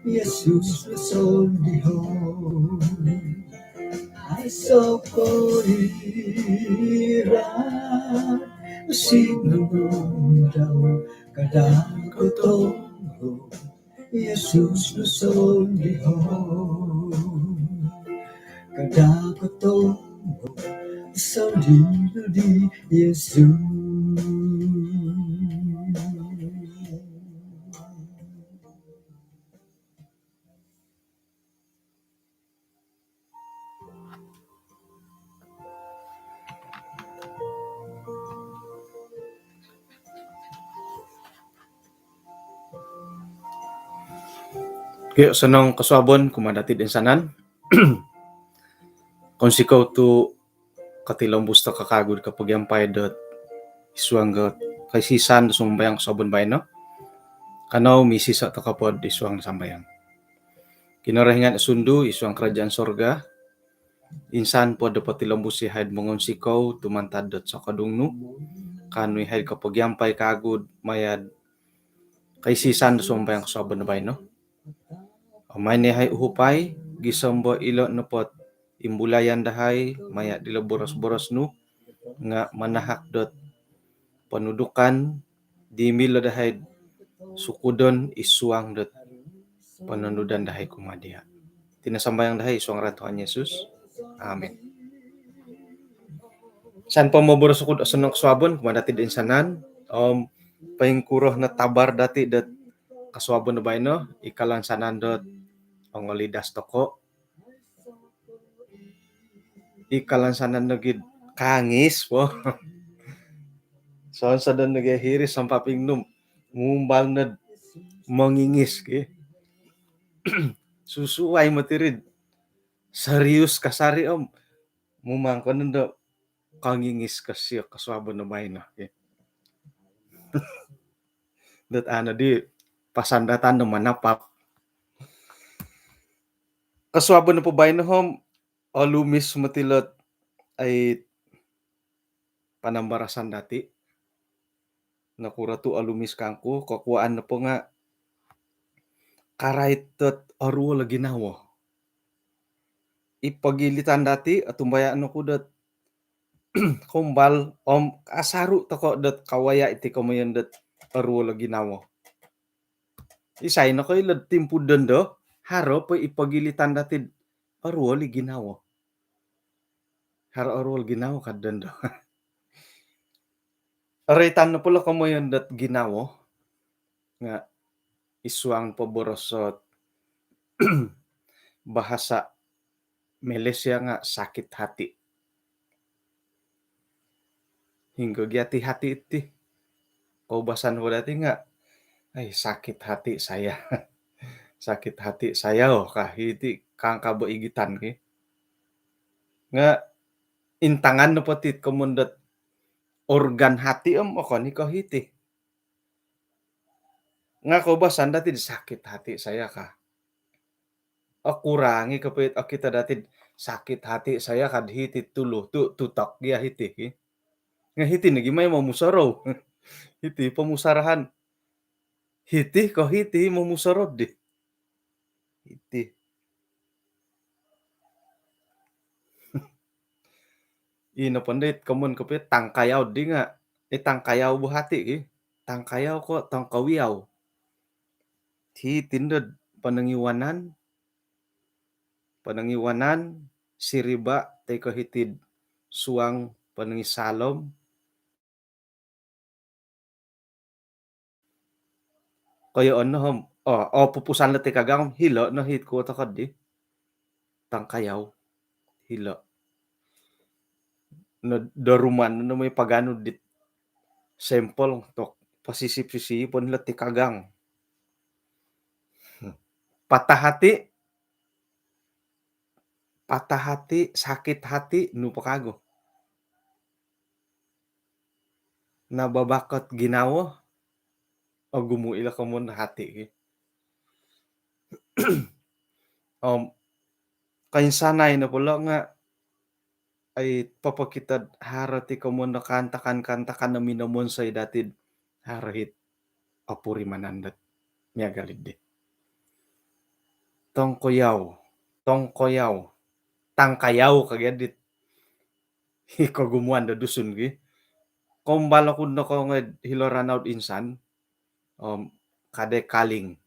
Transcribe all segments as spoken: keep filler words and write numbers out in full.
Yesus sondihon. Aiso koiran sinunudau, kada kotongo Yesus sondihon. Kada kotongo sondihon di Yesus. Kio, osonong kosuabon kumaa dati toinsanan. Kounsikou tu kotilombus toko kagu do kopogiampai dot id suang dot kaisisan do sumambayang kosuabon baino. Kanou misiso toko po id suang sambayang. Kinorohingan sundu id suang kerajaan sorga, insan po do potilombus yahai do mongounsikou tu mantad dot sokodung nu, kaanu yahai do kopogiampai kagu do maya do kaisisan do sumambayang kosuabon baino. Om maai no yahai uhupai, gisom do ilo nopo ot imbulayan dahai maya dilo boros-boros nu nga manahak dot ponudukan di milo dahai sukudon id suang dot pononudan dahai kumaa dia. Iti no sambayang dahai id suang ngaran Tuhan Yesus. Amin. Insan po moboros oku do osonong kosuabon kumaa dati toinsanan, om poingkuro no tabar dati dot kosuabon baino, i kalansanan dot ongolidas toko, i kalansanan nogi do kangis po. Sonsodo nogi hiri sampaping nu mumbal no do mongingis ki. Susuai moti iri do serius kasari om mumang ko no do kongingis kosio kosuabon baino ki. Dot anu di pasandatan do manapap. Kosuabon po baino om olumis moti ilo dot ai panambarasan dati. Nokuro tu olumis kangku, kokuaan nopo nga karait dot oruol o ginawo. I pogilitan dati, otumbayaan oku dot kombal om asaru toko dot kawaya iti komoyon dot oruol o ginawo. Isai nokoilo do timpu dondo, haro po i pogilitan dati do oruol i ginawo. Haro oruol ginawo ka dondo. Roitan nopo ilo komoyon dot ginawo nga id suang po boros dot bahasa Malaysia nga sakit hati. Hinggo gia ti hati iti? Koubasan po dati nga, ai, sakit hati saya. Sakit hati saya, oh, ka hiti kangku bo igitan ki. Nga intangan nopo ti komoyon dot organ hati om okon i ko hiti. Nga koubasan dati do sakit hati saya ka. Okurang i kopio okito dati do sakit hati saya ka do hiti tulu, tu tutok gia hiti ki. Nga hiti nogi mai momusorou. Hiti pomusarahan. Hiti ko hiti momusorou di. Hiti. Ino po ndo it komoyon kopio tangkayau di nga, eh, tangkayau bo hati ki. Tangkayau ko tangkawiau. Hiti ndo ponongiwanan, ponongiwanan, siriba, toi ko hiti id suang ponongisalom. Koyoon no om, oh, oh, pupusan lo tikagang om hilo no hiti kuo toko di. Tangkayau. Hilo. No, doruman no mai paganu di sampel tu pasisip-sisip po ilo tikagang. Patah hati, patah hati, sakit hati, nu po kagu. Nababakot ginawo, ogumu ilo komoyon hati ki. Om koinsanai nopo ilo nga, ai, popokito do haro ti komoyon do kaantakan-kaantakan do minomonsoi dati do haro it opurimanan dot miagal di. Tongkoyau. Tongkoyau. Tangkayau ka gia dit. Hi kogumuan do Dusun ki. Kombal oku nokoongoi hilo Ranau do insan. Om, kadai kaling.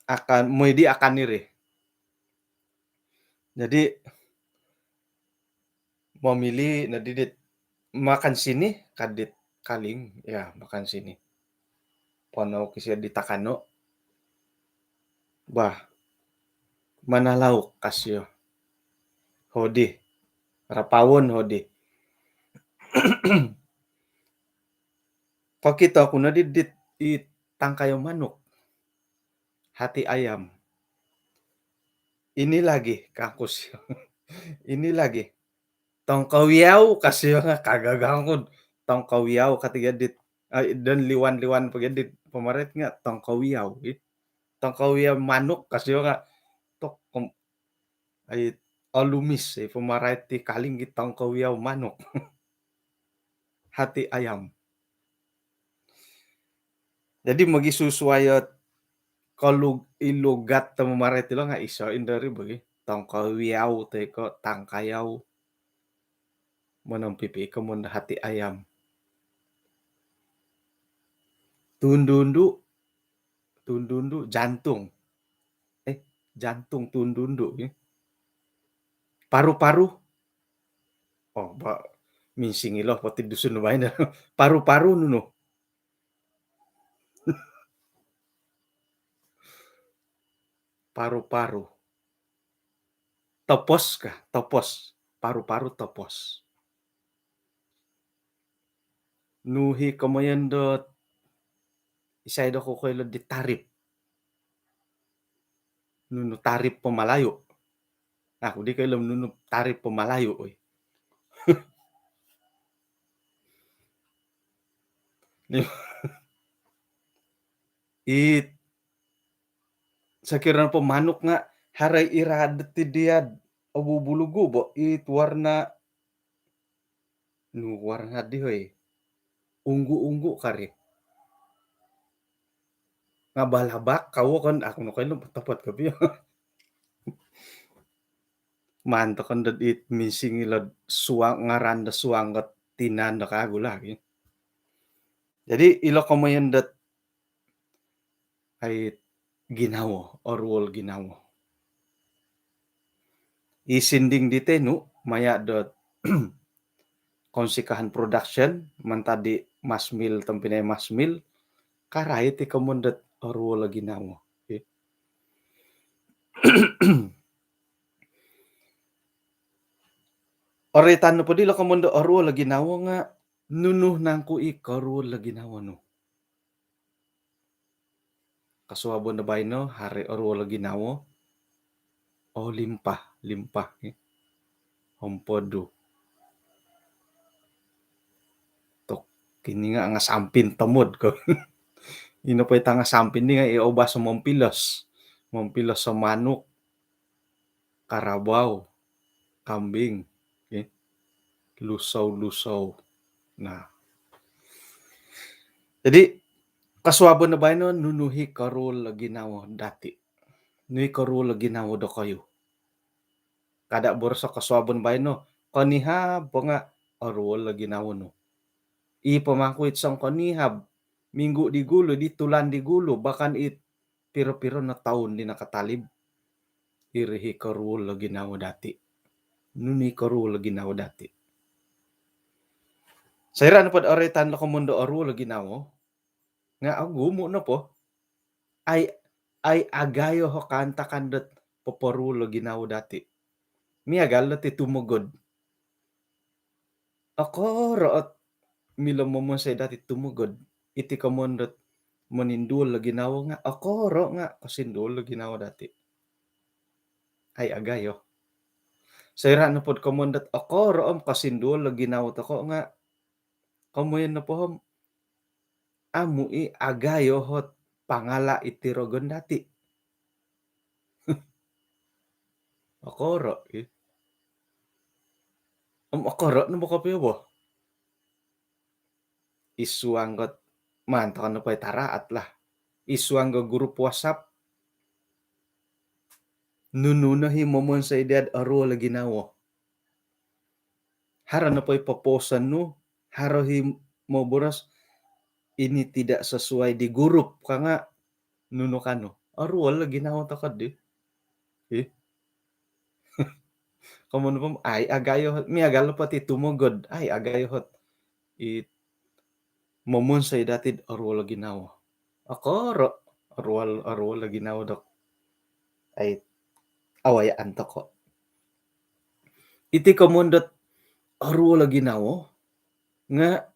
Akan, moi di akan iri. Jadi, momili no di dit makan sini, ka dit kaling, ya, makan sini. Pono kisio di takano. Bah, mana lauk kasio. Hodi. Rapawon hodi. Kokito ku no di dit i tangkayo manuk. Hati ayam. Ini lagi, kakus. Ini lagi. Tongkowiau, kasio nga kagagang ku. Tongkowiau katiga dit. Ai, dan liwan-liwan pagi dit pamarait nga tongkowiau, eh. Tongkowiau manuk, kasio nga. Tok, kom-, ai, olumis, eh, pamarait ti kaling gi tongkowiau manuk. Hati ayam. Jadi, mogisusuai o kolug-, i lugat do mamarait ilo nga iso indori bagi. Tongkowiau toi ko tangkayau. Monompipi ko mun hati ayam. Tundundu. Tundundu, jantung. Eh, jantung tundundu, eh. Paru-paru. Oh, ba, minsing ilo poti Dusun baino. Paru-paru nunu. Paru-paru. Topos ka? Topos. Paru-paru topos. Nu hi komoyon dot isai do kokoilo di tarip. Nunu tarip po Malayu. Aku di koilo nunu tarip po Malayu, oi. It, sakira po manuk nga haro i radat ti dia obubulugu bo, it warna nu warna di, hoi. Unggu-unggu kari. Nga balabak kawo kan, aku nokoilo topot kopio. Maan tokon dot it minsing ilo suang, ngaran do suang kot tinan do kagu lagi. Jadi, ilo komoyon dot ai ginawo, oruol ginawo. I sinding di tenu, maya dot Kounsikahan Production, mantad di Masmil, tompinai Masmil, karait i komoyon dot oruol ginawo. Okey. Oroitan nopo dilo komoyon dot oruol ginawo nga nunu nangku i koruol ginawo nu. Kosuabon do baino, haro oruol ginawo. Oh, limpah, limpah, eh. Ompodu. Tok, kini nga ngasampin tomod ko. Ino po i tangasampin di nga i obas mompilos. Mompilos so manuk, karabau, kambing, eh, lusou-lusou. Nah. Jadi, kosuabon do baino, nunu i koruol ginawo dati. Nu i koruol ginawo dokoyu. Kada boroso kosuabon baino, konihab po nga oruol ginawo nu. I pamangku it songkonihab, minggu di gulu, di tulan di gulu, bahkan it piro-piro no toun di nakatalib. Iri i koruol ginawo dati. Nunu i koruol ginawo dati. Soira nopo dot oroitan lo komoyon dot oruol ginawo, nga ogumu nopo. Ai, ai agayo o kaantakan dot poporuol ginawo dati. Miagal dot i tumogod. Okoro ot milo momonsoi dati tumogod. Iti komoyon dot moninduol ginawo nga okoro nga kosinduol ginawo dati. Ai agayo. Soira nopo dot komoyon dot okoro om kosinduol ginawo toko nga komoyon nopo om amu i agayo ot pangala iti rogon dati. Okoro i. Om okoro no bo kopio bo. I suang got, maan toko nopo i taraat lah. I suang got grup WhatsApp, Nunu no hi momonsoi dia'd oruol o ginawo. Haro nopo i popooson nu, haro hi moboros, "Ini tidak sesuai di grup," ka nga' nunu kanu. Oruol o ginawo toko' di. Ih. Komoyon po, ai agayo, miagal po ti tumogod, ai agayo hot i momonsoi dati'd oruol o ginawo. Okoro', oruol, oruol o ginawo dot ai awayaan toko'. Iti komoyon dot oruol o ginawo nga'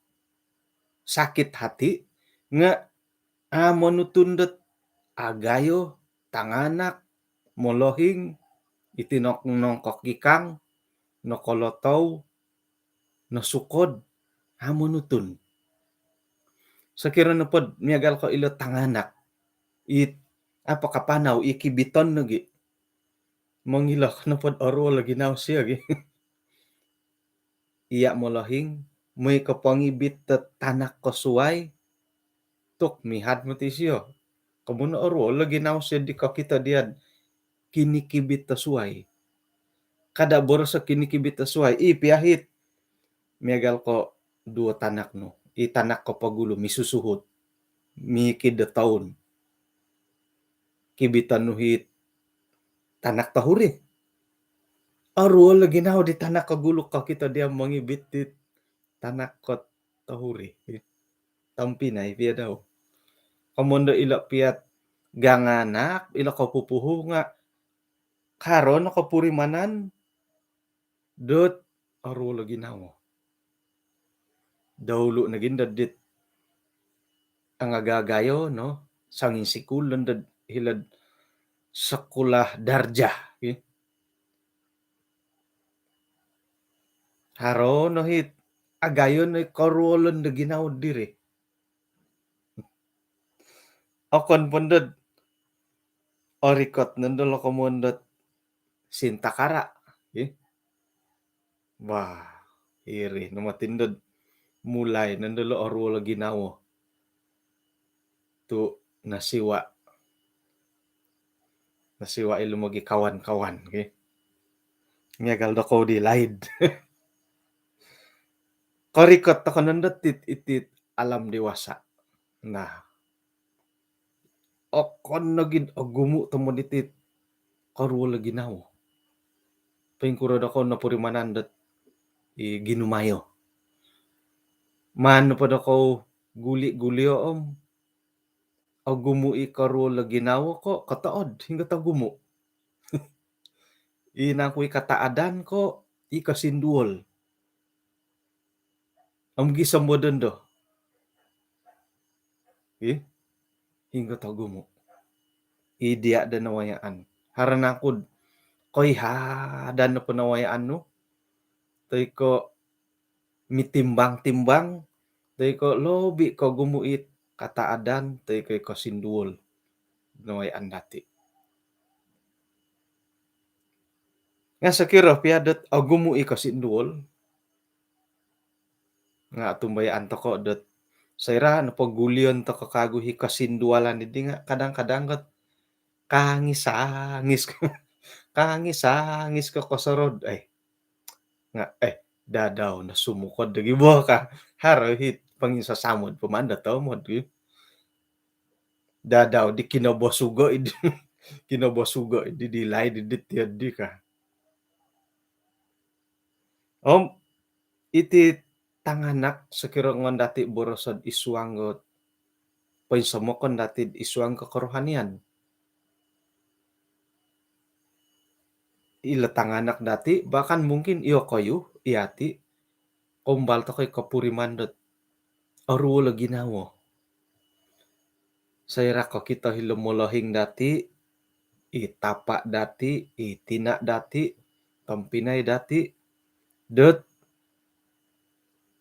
sakit hati, nga' a' monutun dot agayo, tanganak, molohing, iti nok-, nongkokikang, nokolotou, nosukod, a' monutun. Sokiro nopod miagal ko' ilo tanganak, it, apa, kapanau, i kibiton nogi'. Mongilo nopod oruol o ginawo sio gi. Iya' molohing, moi ko pongibit dot tanak ko suwai, tuk, mihad moti sio. Komoyon oruol o ginawo sio di kokito dia'd kinikibit do suwai. Kada' boroso' kinikibit do suwai, i piahit. Miagal ko' duo tanak nu, i tanak ko pogulu misusuhut, mikid do toun. Kibiton nu hi tanak tohuri. Oruol o ginawo di tanak ko gulu kokito dia mongibit di tanak ko tohuri. Tompinai pia dau. Komoyon do ilo pia't ganganak, ilo kopupuhu nga' haro no kopurimanan dot oruol o ginawo. Dahulu nogi ndo dit angagagayo no, songinsikul ndo hilo'd sekolah darjah, ki. Haro no hi agayo no i koruolon do ginawo diri. Okon po ndod orikot nondo lo komoyon dot sintakara, ih. Wah, iri no moti ndod mulai nondo lo oruol o ginawo. Tu' nasiwa'. Nasiwa' ilo mogikawan-kawan, ki. Miagal dokou di laid. Korikot toko' nondo tit, iti alam dewasa. Nah. Okon nogi'd ogumu' tomod iti koruol o ginawo. Poingkuro dokou nopurimanan dot i ginumayo. Maan nopo dokou guli-gulio om ogumu' i koruol o ginawo ko' kotood, hinggo togumu'. I nangku i kataadan ko' i kosinduol. Om gisom bo dondo. Ih, hinggo togumu'. I diya' do nawayaan. Haro nangku'd koihadan nopo nawayaan nu. Toi ko' mitimbang-timbang, toi ko' lobi' kogumu' i kataadan, toi ko' i kosinduol nawayaan dati'. Nga' sokiro pia dot ogumu' i kosinduol, nga' otumbayaan toko' dot soira' nopo gulion toko' kagu i kosinduolan iddi nga' kadang-kadang kot kangis-angis ko, kangis-angis ko kosorou, eh. Nga', eh, dadau no sumukod do gi bo ka. Haro hi panginsasamod po maan do tomod gi. Dadau di kinobosugo' iddi. Kinobosugo' iddi di laid iddi tiyo di ka. Om iti tanganak sokiro ngoyon dati' boroso'd id suang dot poinsomokon dati'd id suang ko kerohanian. Ilo tanganak dati', bahkan mungkin iyokoyu, iyati', koumbal toko' i kopuriman dot oruol o ginawo. Soira' kokito hilo molohing dati', i tapa' dati', i tina' dati', tompinai dati', dot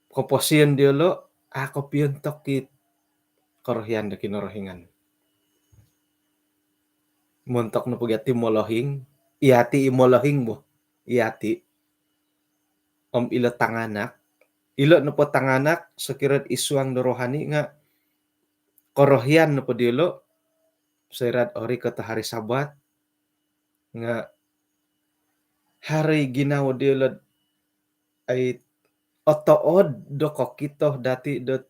koposion diyolo', a' kopiontok i korohian do Kinorohingan. Montok nopo gia ti molohing, iyati' i molohing bo, iyati'. Om ilo tanganak, ilo nopo tanganak sokiro'd id suang do rohani nga' korohian nopo diyolo', soira'd orikot o hari Sabat, nga haro i ginawo diolo dot ai otood do kokito dati dot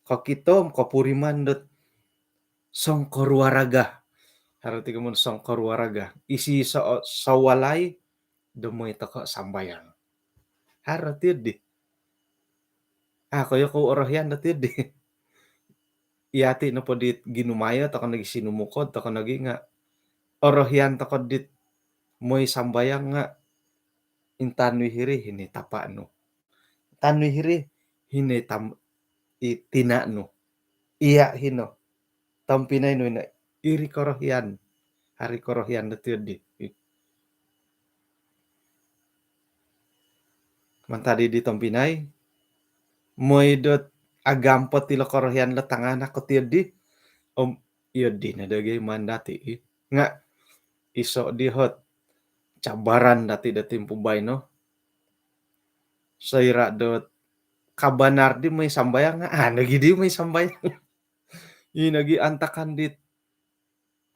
kokito om kopuriman dot songkoruaraga. Haro ti komoyon songkoruaraga. Isi so-, sawalai do moi toko sambayang. Haro ti di. Ah, koyo kou orohian do ti di. Iyati nopo di ginumayo toko nogi sinumukod toko nogi nga orohian toko dit moi sambayang nga intanui hiri hini tapa nu. Tanui hiri hini tam-, i tina nu. Iya hino. Tompinai nu ina iri korohian. Hari korohian do ti di. Mantad di tompinai. Moi dot agampot ilo korohian lo tanganak ko ti di. Om iyo di na dagai mandati i. Nga iso di hot cabaran dati do timpu baino. Soira dot kabanar di moi sambayang nga, ah, nogi di moi sambayang. I nogi antakan dit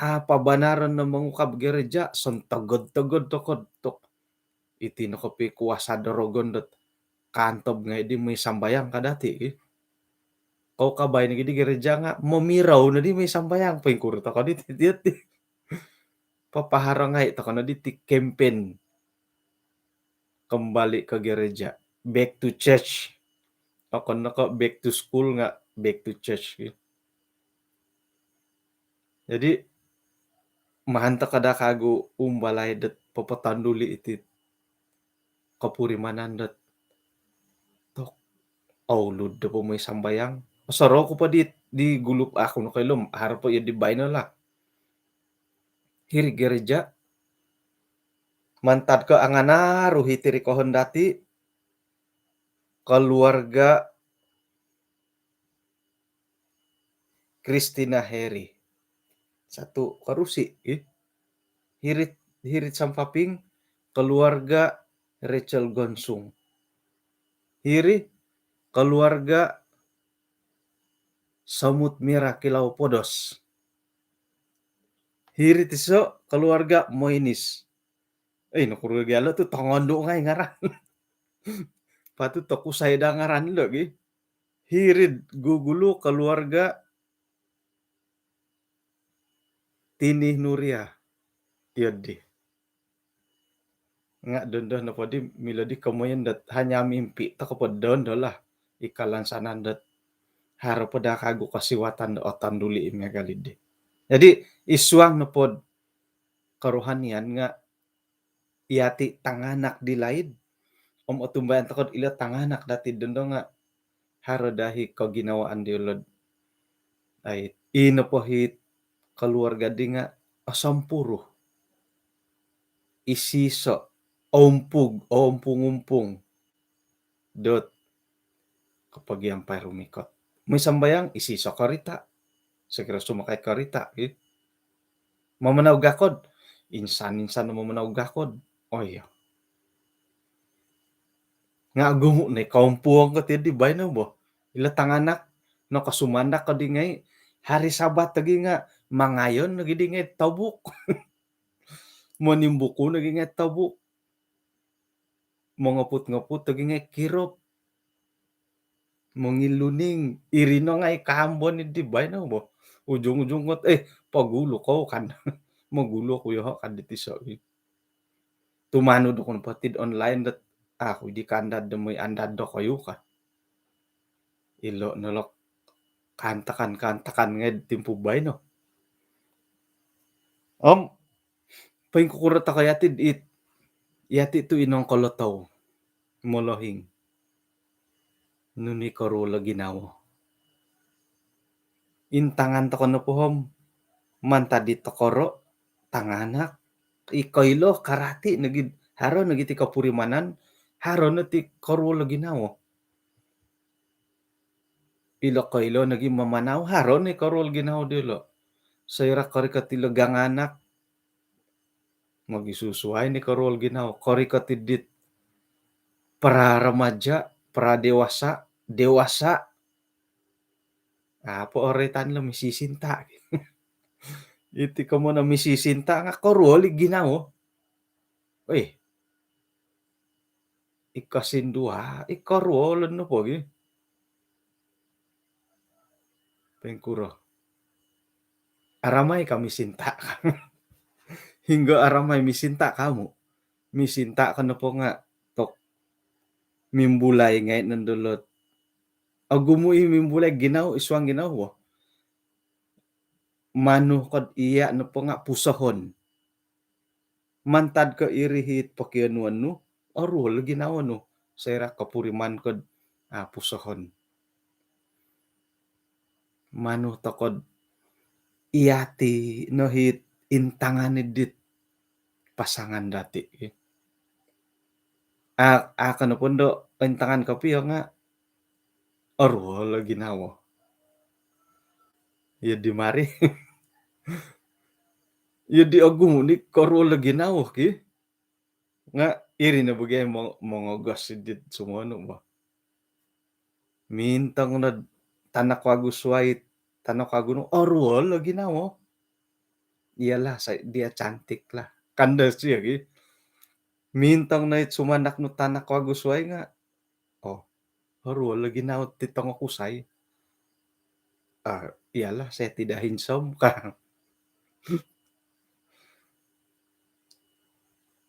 apa banaran no mongukab gereja, sontogod-togod tokod tok. Iti no kopi kuasa do rogon dot kantob ngai di moi sambayang kadati i. Kou kabai nogi di gereja nga momirau no di moi sambayang, poingkuro toko di ti-, ti-, ti. Papaharo ngai toko no di ti kempen kembali ke gereja, back to church. Okon no ko back to school nga back to church. Jadi maan toko da kagu umbalai dot popotonduli iti kopurimanan dot tok oulud do pomoi sambayang. Osorou ku po di, di gulu aku no koilo om haro po iyo di baino lah. Hiri gereja mantad ko anganaru hiti ri kohon dati keluarga Christina Heri. Satu korusi, eh. Hirit, hirit sampaping keluarga Rachel Gonsung. Hiri keluarga Samut Mira Kilau Podos. Hirit iso keluarga Moinis. Eh, nokuro gia lo tu tongondu ngai ngaran. Patut toku saya da ngaran lo gi. Hirit gugulu keluarga Tini Nuria. Iyo di. Nga dondo nopo di milo di komoyon dot hanya mimpi toko po dondo lah. Ikalan sanan dot haro po da kagu kosiwatan dot otonduli i miagal di. Jadi isuang nopo kerohanian nga iyati tanganak di laid. Om otumbayaan toko ilo tanganak dati dondo nga haro dahi koginawaan diolo. Ai, ino po hi keluarga di nga osompuru. Isiso, ompung, ompung-ompung dot kapagiampai rumikot. Moi sambayang, isiso korita. Sokiro sumakai korita, eh. Mamanau gakod. Insan-insan mamanau gakod. Oh iyo. Nga gumu no i kompuong ko ti di baino bo. Ilo tanganak nokosumandak ko di ngai hari Sabat lagi nga mangayon lagi di ngai tobuk. Monimbuku lagi ngai tobuk. Mongoput-ngoput lagi ngai kirop. Mongiluning, iri no ngai kaambon di baino bo. Ujung-ujung ngot, eh, pogulu kou kan. Mogulu oku yoho kan di tiso. Tumanud oku nopo ti online dot aku di kandad do moi andad dokoyu ka. Ilo no lo kaantakan-kaantakan ngai timpu baino. Om poingkukuro toko yati it, yati tu inongkolotou molohing. Nunu i koruol o ginawo. Intangan toko nopo om mantad di tokoro, tanganak, i koilo karati nogi, haro nogi ti kopurimanan, haro no ti koruol o ginawo. Ilo koilo nogi mamanau, haro no i koruol ginawo diolo. Soira korikot ilo ganganak, mogisusuai no i koruol ginawo. Korikot i dit para remaja, para dewasa, dewasa. Apo oroitan lo misisinta. Iti komoyon misisinta nga koruol i ginawo. Oi. Iko sindua, iko ruolon nopo gi. Pengkuro. Aramai kami sinta. Hinggo aramai misinta kamu. Misinta ko nopo nga tok mimbulai ngai nandolot. Ogumu i mimbulai ginawo, isuang ginawo. Manu kod iya nopo nga pusohon. Mantad ko iri hit pokionuon nu, oruol ginawo nu. Soira kopuriman kod, ah, pusohon. Manu tokod iyati no hit intangan dit pasangan dati. A, a kono pun do intangan kopio nga oruol ginawo. Iyo di mari. Iyo di ogumu ni koruol ginawo ki. Nga iri no bagi mo-, mongogos sidit sumonu bo. Mintong no tanak wagu suai, tanak wagu nu, oruol ginawo. Iyalah, sa-, dia cantik lah. Kanda sio gi. Mintong no it sumanak nu tanak wagu suai nga. Oh, oruol ginawo ti tongokusai. Ah, iyalah, saya tidak handsome ka.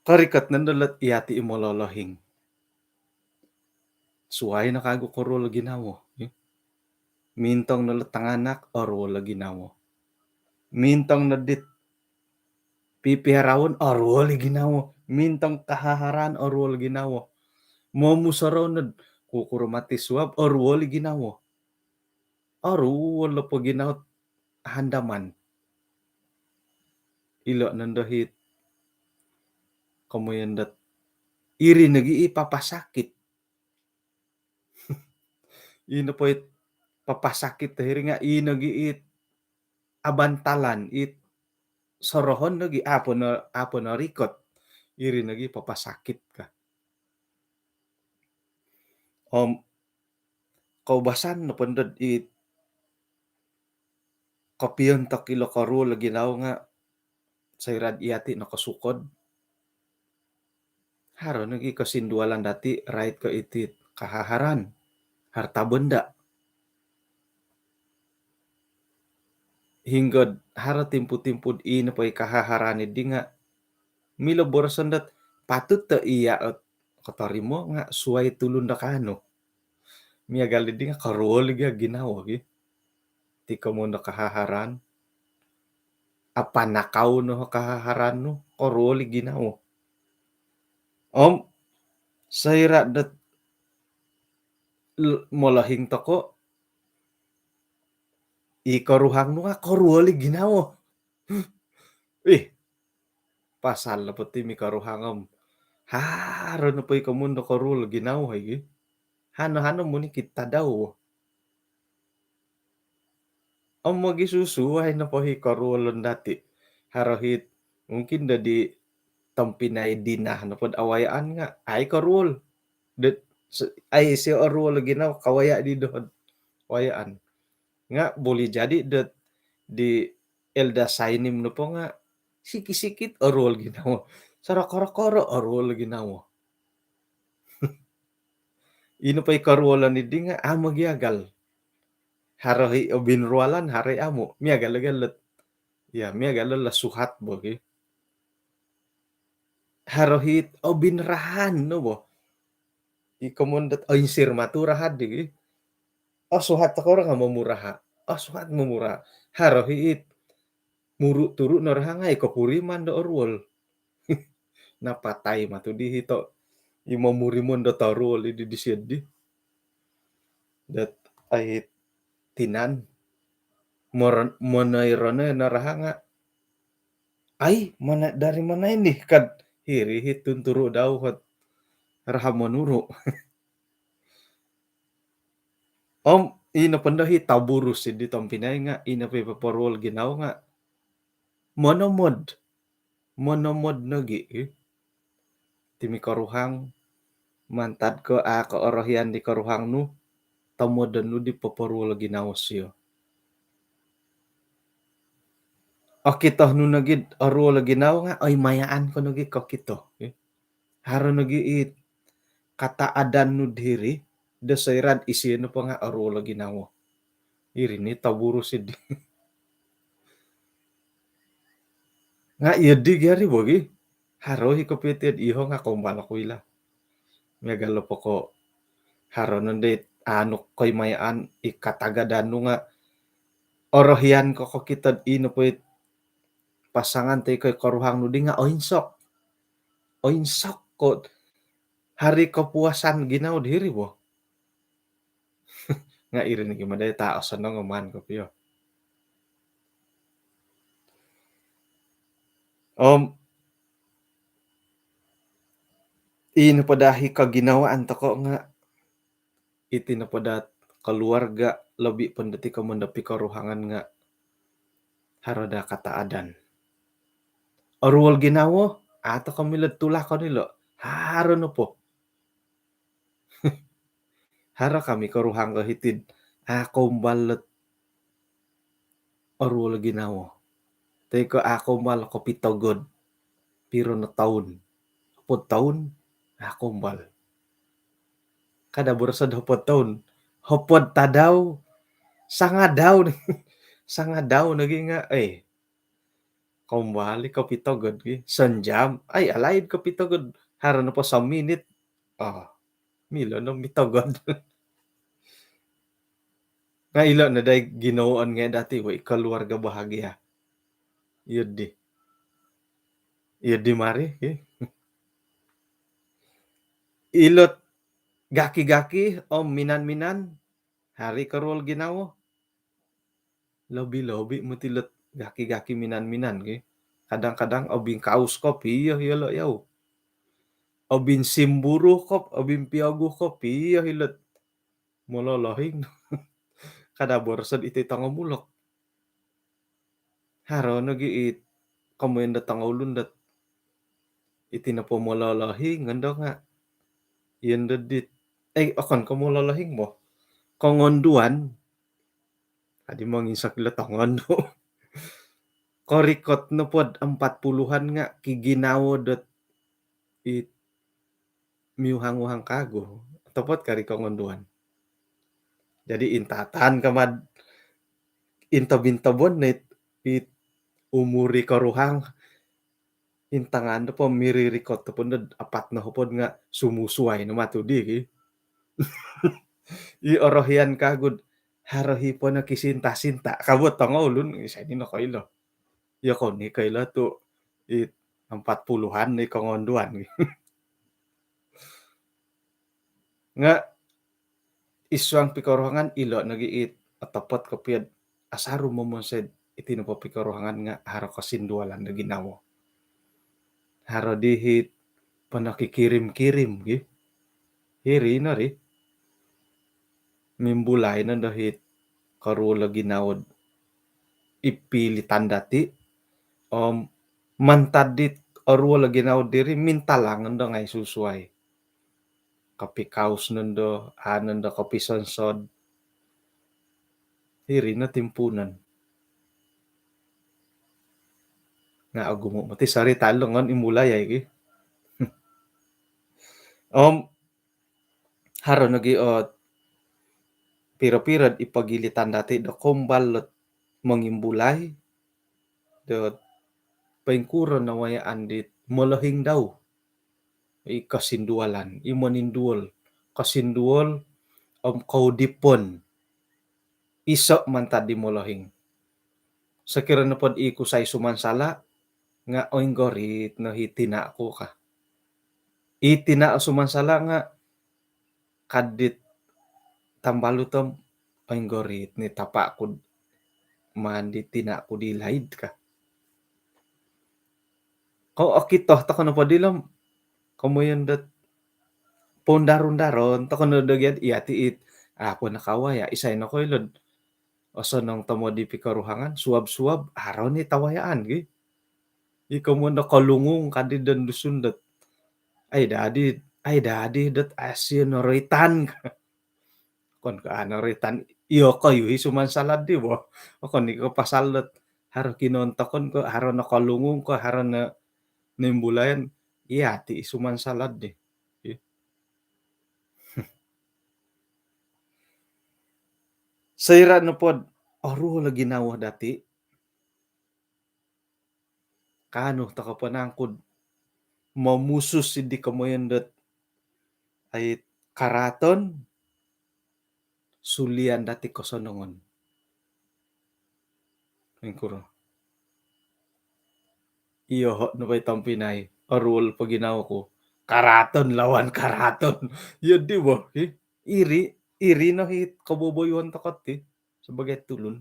Korikot nondo lot iyati i mololohing. Suai no kagu koruol ginawo. Mintong no lot tanganak, oruol ginawo. Mintong no dit pipiharaon, oruol ginawo. Mintong kahaharaan, oruol ginawo. Momusorou no kukuro mati suab, oruol ginawo. Oruol po ginawo handaman. Ilo nondo hit komoyon dot iri nogi i papasakit. Ino po it papasakit to hiri nga ino gi it abantalan, it sorohon nogi apo no, apo no rikot. Iri nogi papasakit ka. Om koubasan nopo ndo it kopiontok ilo koruol ginawo nga soira iyati nokosukod. Haro nogi kosindualan dati rait ko iti kahaharaan, harta benda. Hinggo haro timpu-timpu ino po i kahaharaan di nga milo boroson dot patut to iya ot kotorimo nga suai tulun do kaanu. Miagal di nga koruol gia ginawo gi. Ti komoyon do kahaharaan. Apanakau no kahaharaan nu, koruol ginawo. Om soira dot l-, molohing toko, i koruhang nu nga koruol ginawo. Ih, pasal nopo ti mikoruhang om haro nopo i komoyon do koruol ginawo igi. Hano-hano muni kita dau. Om mogisusuai nopo hi koruolon dati. Haro hit mungkin do di tompinai dina nopo do awayaan nga ai koruol. Dot se-, ai sio oruol ginawo kawaya di dohod wayaan. Nga boleh jadi dot di Elda Sainim nopo nga sikit-sikit oruol ginawo. Soro koro-koro oruol ginawo. Ino po i koruolon di nga amu giagal. Haro hi obinrualan, haro hi amu. Miagal-agal lot. Ya, miagal lo suhat bo ki. Haro hi obinrahan no bo. I komoyon dot oinsir matu rahat di gi. Oh, suhat toko nga momuraha. Oh, suhat momuraha. Haro hi it muru-turu no raha nga i kopuriman do oruol. Napatai matu di hito i momurimon do toruol di disio di. Dot ai tinan. Moron-, monoi-ronoi no raha nga. Ai, mana, dari mana ini? Kad hiri hi tunturu dau hot raha monuru. Om ino po ndo hi taburus di tompinai nga, ino po i poporuol ginawo nga monomod. Monomod nogi, eh. Ti mikoruhang, mantad ko a koorohian di koruhang nu, tomodon nu di poporuol ginawo sio. okito nu nogi oruol o ginawo nga' oi mayaan ko nogi kokito. Haro nogi i kataadan nu diri do soira' isio nopo nga' oruol o ginawo. Iri ni toburusi di. Nga' iyo di gari bogi. Haro i kopio tiad iho nga' kombal oku ilo. Miagal nopo ko haro nondo i anu koi mayaan i katagadan nu nga' orohian ko kokito di nopo i pasangan toi ko i koruhang nu di nga' oinsok. Oinsok ko haro i kopuasan ginawo diri bo. Nga' iri ni gima dai ta' osonong o maan kopio. Om ino po daa i koginawaan toko' nga' iti nopo daa keluarga lobi po dati komoyon do pikoruhangan nga' haro daa kataadan. Oruol ginawo, a' toko' milo'd tulakon ilo'. Haro nopo. Haro kami koruhang ko hiti'd a' kombal lo't oruol o ginawo. Toi ko a' kombal kopitogod. Piro no toun? Hopod toun? A' kombal. Kada boroso'd hopod toun. Hopod tadau. Sangadau. Sangadau nogi nga', eh, kombal i kopitogod gi. Sonjam. Ai, alaid kopitogod. Haro nopo sominit. Oh, milo no mitogod. Nga' ilo' no dai ginawoon ngai' dati bo i keluarga bahagia. Iyo di. Iyo di mari, ki. Ilo't gaki-gaki om minan-minan, haro i koruol ginawo. Lobi-lobi moti ilo't gaki-gaki minan-minan, ki. Kadang-kadang obingkaus kopio iyolo' yau. Obinsimburu kop, obimpiogu kopio ilo't mololohing. Kada boroso'd iti tongomulok. Haro nogi i komoyon do tongoulun dot iti nopo mololohing ondo nga' iyo ondo dit, eh, okon ko' mololohing bo. Kongonduan. Adi monginsok ilo tongondu. Korikot nopo'd empat puluhan nga' kiginawo dot i miuhang-uhang kagu. Otopot kari kongonduan. Jadi intatan kama'd intob-intobon no it, it umur i koruhang. Intangan do po miririkot do po nod apat nohopod nga' sumusuai no matu di, ki. I orohian kagu'd haro i po no kisinta-sinta. Kabuat tongoulun, isai ni nokoilo. Iyo kou ni koilo tu' i empat puluhan ni kongonduan. Nga' i suang pikoruhangan ilo' nogi i otopot kopio'd asaru momonsoi'd iti nopo pikoruhangan nga' haro kosindualan do ginawo. Haro di i ponokikirim-kirim gi. Hiri no ri. Mimbulai no do i koruol o ginawo'd i piolitan dati'. Om mantad dit oruol o ginawo diri mintalang nondo ngai' susuai. Kopikaus nondo, a' nondo kopisonsod. Hiri no timpuunon. Nga' ogumu' moti sarita' longon imulai ai gi. Om haro nogi o piro-piro'd i pogilitan dati' do kombal lo't mongimbulai do poingkuro nawayaan dit molohing dau. I kosindualan, i moninduol, kosinduol om koudipon. Iso' mantad di molohing. Sokiro nopo'd i kusai sumansala' nga' oinggorit no i tina' ku ka. I tina' o sumansala' nga' kad dit tambalut om oinggorit ni tapa' ku'd maan di tina' ku di laid ka. Ko' okito toko' nopo dilo' om komoyon dot poundar-undaron toko' no do gia'd iya ti it a' po nakawaya', isai nokoilo'd osonong tomod i pikoruhangan, suab-suab haro ni tawayaan gi. I komoyon do kolungung kadi don Dusun dot ai dadi, ai dadi dot a' sio noroitan. Okon ko' a' noroitan, iyokoyu i sumansala' di bo. Okon i ko' pasal dot Haro kinontokon ko, haro nokolungung ko, haro no nimbulayan, iya ti isuman salad di. Soira' nopod oruol o ginawo dati', kaanu toko' po nangku'd momusus iddi komoyon dot ai karaaton, sulian dati' kosonongon. Ingkuro? Iyoho' nopo i tompinai, oruol po ginawo ku. Karaaton lawan karaaton. Iyo di bo, hi? Iri, iri no hi koboboyuon toko' ti sabagai tulun.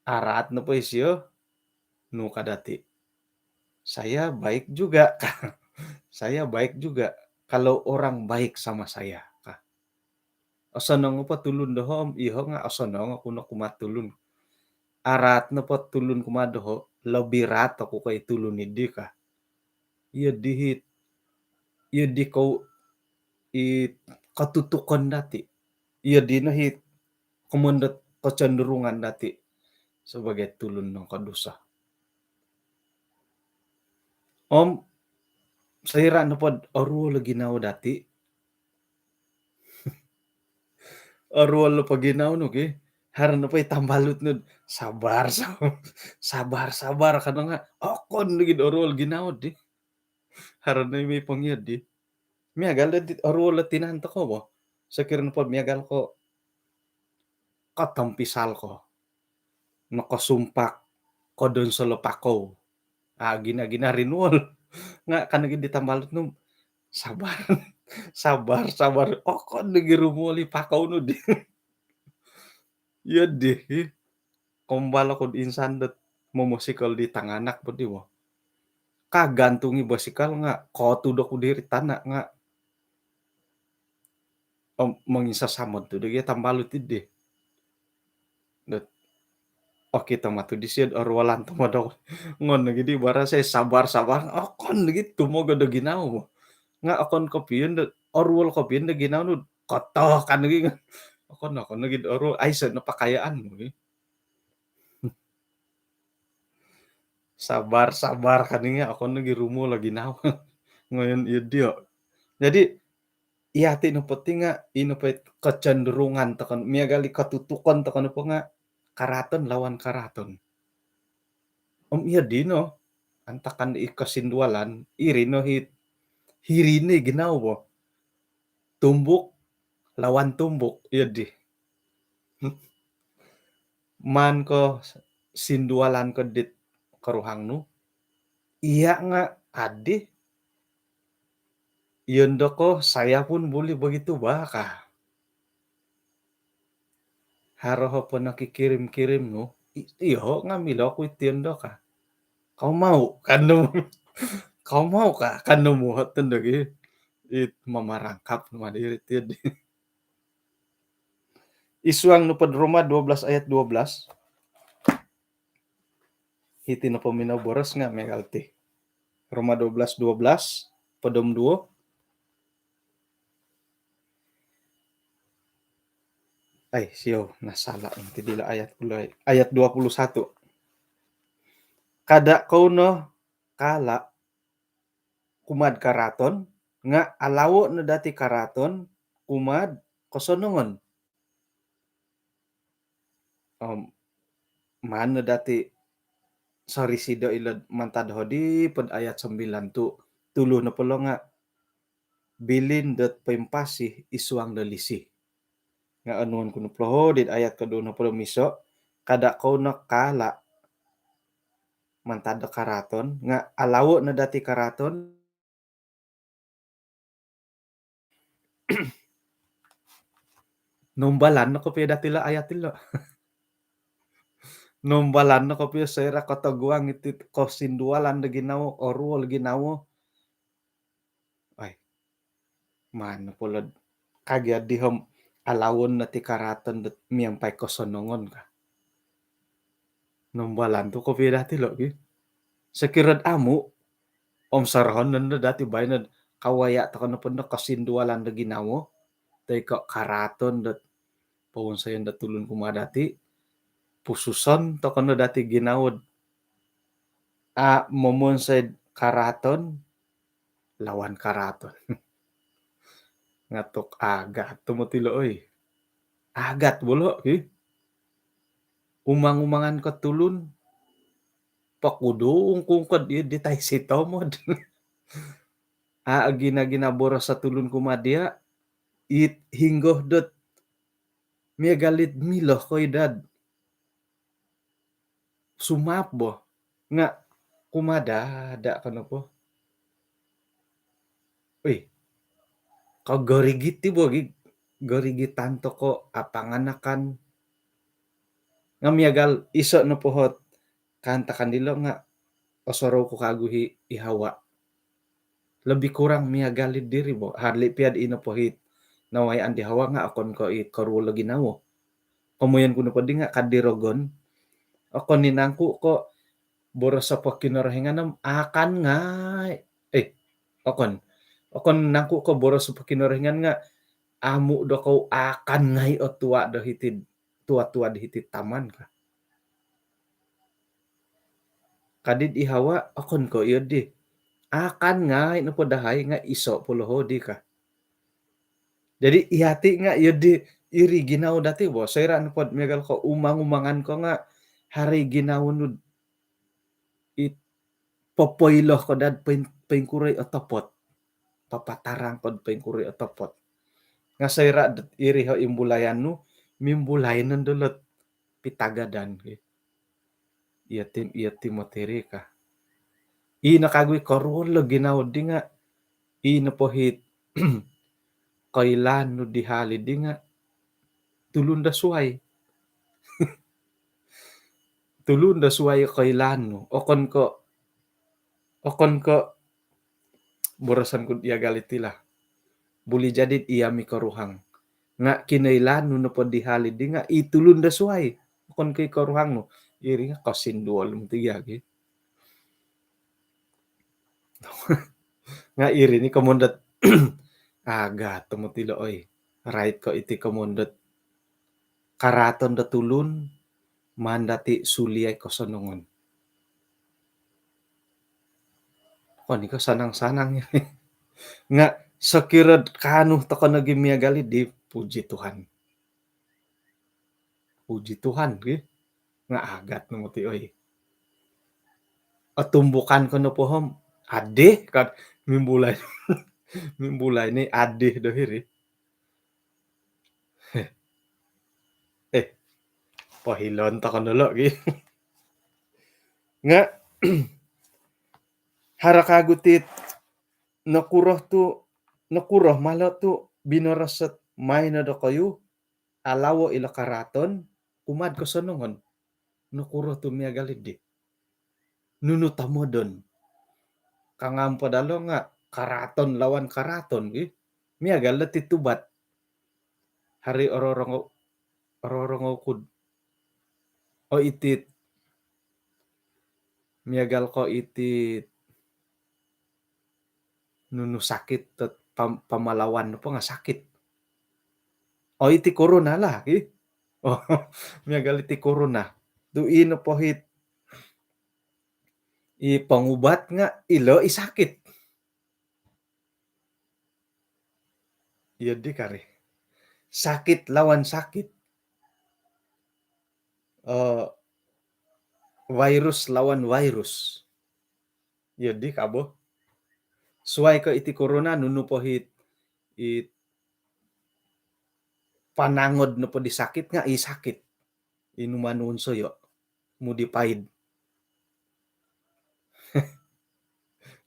Araat nopo isio, nu ka dati', "Saya baik juga," ka. "Saya baik juga kalau orang baik sama saya," ka. Osonong po tulun doho' om iyoho' nga' osonong oku no kumaa tulun. Araat nopo tulun kumaa doho', lobi raat oku ko' i tulun iddi ka. Iyo di hi, iyo di kou i kotutukon dati'. Iyo di no hi komoyon dot kocenderungan dati' sabagai tulun nongkodusa. Om soira' nopod oruol o ginawo dati', oruol po ginawo nu ki, haro nopo i tambalut nu, sabar, sabar, sabar, sabar, kano nga' okon nogi'd oruol ginawo di. Haro no i moi pongiyo di. Miagal di oruol o tinan toko' bo. Sokiro nopo miagal ko' kotompisal ko, nokosumpak ko donsolo pakou. A, gina-gina rinuol. Nga' kano gi di tambalut nu, sabar, sabar, sabar. Okon nogi rumuol i pakou nu di. Iyo di hi. Kombal oku'd insan dot momosikal di tanganak po di bo. Kagantung i bosikal nga' kotud oku diri tana' nga' om monginsasamod tu' dagi tambalut iddi. Dot okito matu disio'd oruolan tomod oku. Ngon nogi di barasai sabar-sabar, okon nogi tumogod o ginawo. Nga' okon kopiyon dot oruol kopiyon do ginawo nu, kotoh kan nogi. Okon, okon nogi'd oruol, aiso' no pakayaan mu gi. Sabar-sabar kan nga' okon nogi rumuol o ginawo. Ngoyon iyo dio. Jadi, iyati' nopo ti nga', ino po i kocenderungan toko', miagal i kotutukon toko' nopo nga' karaaton lawan karaaton. Om iyo dino, antakan i kosindualan, iri no hi, hiri no i ginawo bo. Tumbuk lawan tumbuk, iyo di. Maan ko sindualan ko dit koruhang nu, iya' nga' addi. Iyo ndo ko, saya pun boleh begitu bah ka. Haro ho po nokikirim-kirim nu, i-, iyoho' nga' milo ku iti ndo ka. Kau mau? Kanu. Kau mau ka? Kanu muhot ndo gi. It mamarangkap nu madiri tiyo di. Isuang nopod Roma dua belas ayat dua belas. Hiti nopo minoboros nga' miagal ti. Roma dua belas dua belas, podom duo. Ai, siou, nasala' inti dilo ayat puluh, ayat dua puluh satu. Kada' kou no kala' kumaa'd karaaton, nga' alawo' no dati' karaaton kumaa'd kosonongon. Om maan no dati' sorisido' ilo'd mantad hodi pod ayat sembilan tu', tulu nopo lo nga' bilin dot poimpasi isuang do lisi. Nga' onuon ku nopo lo hodi'd ayat koduo nopo lo miso', kada' kou no kala' mantad do karaaton, nga' alawo' no dati' karaaton. Nombalan no kopio dati' lo ayat ilo. Nombalan no kopio soira' kotoguang iti kosindualan do ginawo, oruol ginawo. Ai, maan nopo lo'd kagia di om alawon no ti karaaton dot miampai kosonongon ka. Nombalan tu kopio dati' lo gi. Sokiro'd amu', om sorohon no dati' baino'd kawaya' toko' nopo ndo kosindualan do ginawo, toi ko' karaaton dot powonsoyon dot tulun kumaa dati', pususon toko no dati ginawo dot a' momonsoi'd karaaton lawan karaaton. Nga' tok agat tu moti lo' oi. Agat bo lo' ki. Umang-umangan ko tulun, pokudung-kungkod iyo di tai si tomod. A' gina-gina boros o tulun kumaa diya', it hinggo dot miagal it milo ko i dad sumaap bo. Nga' kumadada' ko nopo, oi, kogorigit i bo gi, gorigitan toko' apanganakan. Nga' miagal iso' nopo hot kaantakan dilo' nga' osorou ku kagu hi i Hawa. Lebih kurang miagal i diri bo. Hali' piya'd ino po hi nawayaan di Hawa nga' okon ko' i koruol o ginawo. Komoyon ku nopo di nga' kad di rogon, okon i nangku' ko' boros o po Kinorohingan om akan ngai'. Eh, okon. Okon nangku' ko' boros o po Kinorohingan nga' amu' dokou akan ngai' o tua' do hiti'd, tua-tua'd hiti'd taman ka. Kadi'd i Hawa, okon ko' iyo di. Akan ngai' nopo dahai nga' iso' po lo hodi ka. Jadi iyati' nga' iyo di iri ginawo dati bo. Soira' nopod miagal ko' umang-umangan ko nga' haro i ginawo nu'd it popoilo ko dad poin-, poingkuro i otopot. Papatarang kod poingkuro i otopot. Nga' soira' dot iri ho imbulayan nu, mimbulai nondo lo't pitagadan ki. Iyo ti, iyo ti moti ri ka. Ino kagu i koruol o ginawo di nga', ino po hi koilaan nu di hali di nga' tulun do suwai. Tulun do suwai koilaan nu. Okon ko', okon ko' boroson ku'd iyagal iti lah. Buli jadi'd iya mi koruhang. Nga' kinoilaan nu nopo di hali di nga' i tulun do suwai. Okon ko' i koruhang nu. Iri nga' kosinduol moti gi. Nga' iri ni komoyon dot agat tu moti lo oi. Rait ko' iti komoyon dot karaaton do tulun maan dati' suliai kosonongon. Okon i ko' sanang-sanang. Nga' sokiro'd kaanu toko nogi miagal i di, puji Tuhan. Puji Tuhan ki. Nga' agat no moti oi. Otumbukan ko nopo om adih kad mimbulai. Mimbulai ni adih do hiri. Eh, pohilon toko no lo gi. Nga' haro kagu ti nokuro tu, nokuro malo tu binoros ot maino dokoyu alawo ilo karaaton kumaa'd kosonongon. Nokuro tu miagal i di. Nunu tomodon. Kangam po dalo nga' karaaton lawan karaaton gi. Miagal do ti tubat. Haro i ororongou, ororongou ku'd. O iti. Miagal ko' iti nunu sakit, pam-, pamalawan nopo nga' sakit. O iti korona lah, ih. O, miagal iti korona. Tu' ino po hi i pongubat nga' ilo i sakit. Iyo di kari. Sakit lawan sakit. Eh, virus lawan virus. Iyo di kabo. Suwai ko' iti korona, nunu po hi i panangod nopo di sakit nga' i sakit. Inuman nu onsoyo'. Modified.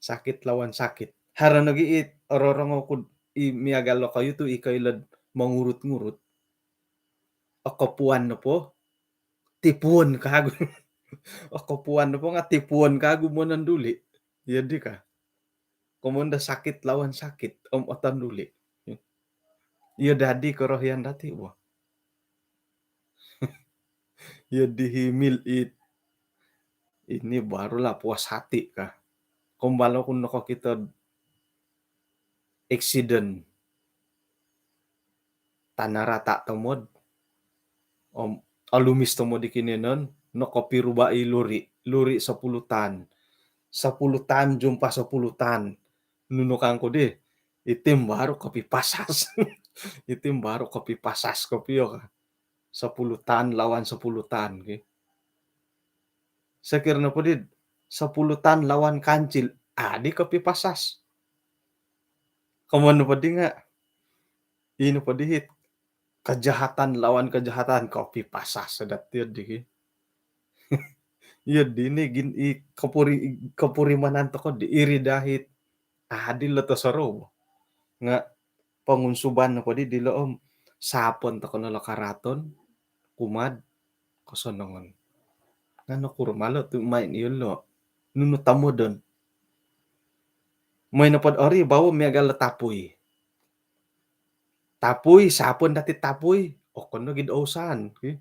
Sakit lawan sakit. Haro nogi i ororongou ku'd i miagal dokoyu tu' i koilo'd mongurut-ngurut. Okopuan nopo, tipuon kagu. Okopuan nopo nga' tipuon kagu mononduli'. Iyo di ka. Komoyon do sakit lawan sakit om otonduli'. Iyo dadi korohian dati' bo. Iyo di himil it. Ini barulah puas hati ka. Kombalo ku nokokito'd eksiden. Tanah rata tomod. Om Olumis tomod di kinoiyonon, nokopiruba' i luri, luri sepuluh tan. Sepuluh tan jumpa sepuluh tan. Nunu kangku di, iti baru kopipasas. Iti baru kopipasas kopio ka. Sepuluh tan lawan sepuluh tan ki. Sokiro nopo di sepuluh tan lawan kancil, adi kopipasas. Komoyon nopo di nga', ino po di hit kejahatan lawan kejahatan, kopipasas dati di ki. Iyo di ni gin i kopuri-, kopurimanan toko di iri dahit adil lo tosorou. Nga' pongunsuban nopo di dilo om sapon toko no lo karaton kumaa'd kosonongon. Nga' nokuro malo tu main iyolo'? Nunu tomodon? Moi nopod ori bawo miagal lo tapui. Tapui, sapon dati tapui. Okon no gid ousan ki.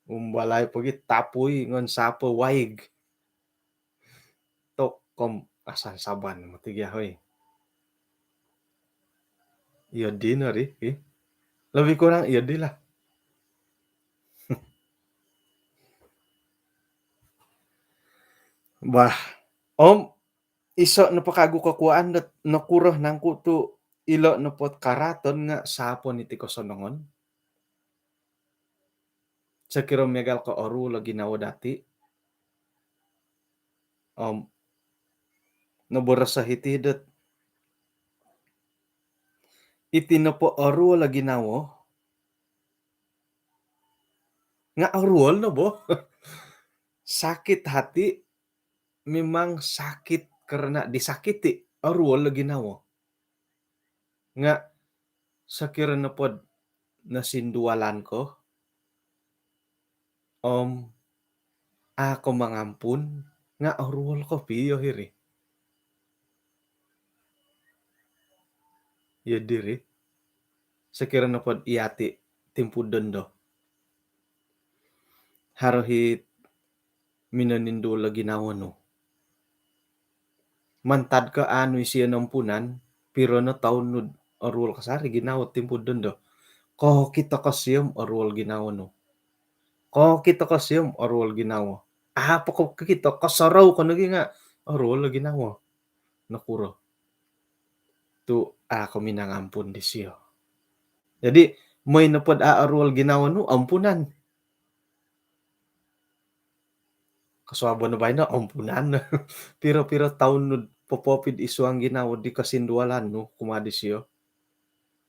Umbalai pogi tapui ngon sapo waig. Tokom asan saban moti gia hoi. Iyo dino ri, ih. Lebih kurang iyo di lah. Bah, om iso' nopo kagu kokuaan dot nokuro nangku tu' ilo' nopod karaton nga' sapon iti kosonongon. Sokiro miagal ko oruol o ginawo dati'. Om noboros o hiti dot iti nopo oruol o ginawo nga' oruol no bo. Sakit hati memang sakit kerana disakiti, oruol o ginawo. Nga' sokiro nopod nosindualan ko om a' ko mangampun nga' oruol kopio hiri. Iyo diri. Sokiro nopod iyati' timpu dondo, haro hit minoninduol o ginawo nu. Mantad ko a' nu isio nompunan, piro no toun nu'd oruol kasari ginawo timpu dondo. Kokito ko sio om oruol ginawo nu. Kokito ko sio om oruol ginawo. A' po kokito, kosorou ko nogi nga' oruol o ginawo. Nokuro? Tu' a' ko minangampun disio. Jadi moi nopod a' oruol ginawo nu, ampunan. Kosuabon no baino, ampunan. Piro-piro toun nu'd popopi'd isuang ginawo di kosindualan nu kumaa disio.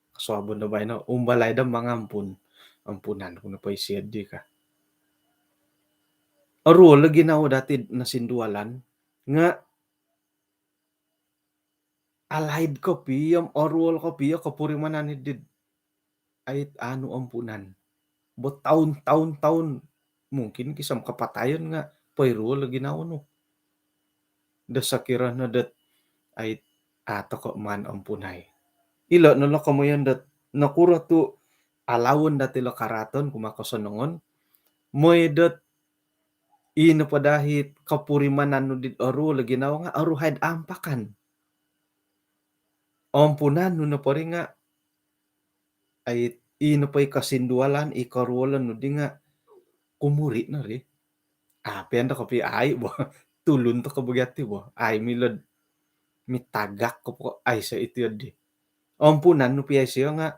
Kosuabon no baino, umbalai do mangampun. Ampunan ku nopo isio di ka. Oruol o ginawo dati'd nosindualan nga' alaid kopio om oruol kopio kopurimanan iddi'd ait anu ampunan. Bo toun-toun-toun, mungkin gisom kapatayon nga' poiruol o ginawo nu. Do sokiro no dot ait a' toko maan ampunai. Ilo' no lo komoyon dot nokuro tu' alawon dati' lo karaton kumaa kosonongon, moi dot ii nopo dahit kopurimanan nu dit oruol o ginawo nga' oruhai'd ampakan. Ampunan nu nopo ri nga' ai, ii nopo i kosindualan, i koruolon nu di nga' kumuri' no ri. A' pian do kopio ai' bo. Tulun toko bo gia ti bo. Ai' milo'd mitagak ko po, aiso' iti oddi. Ampunan nu pia isio nga'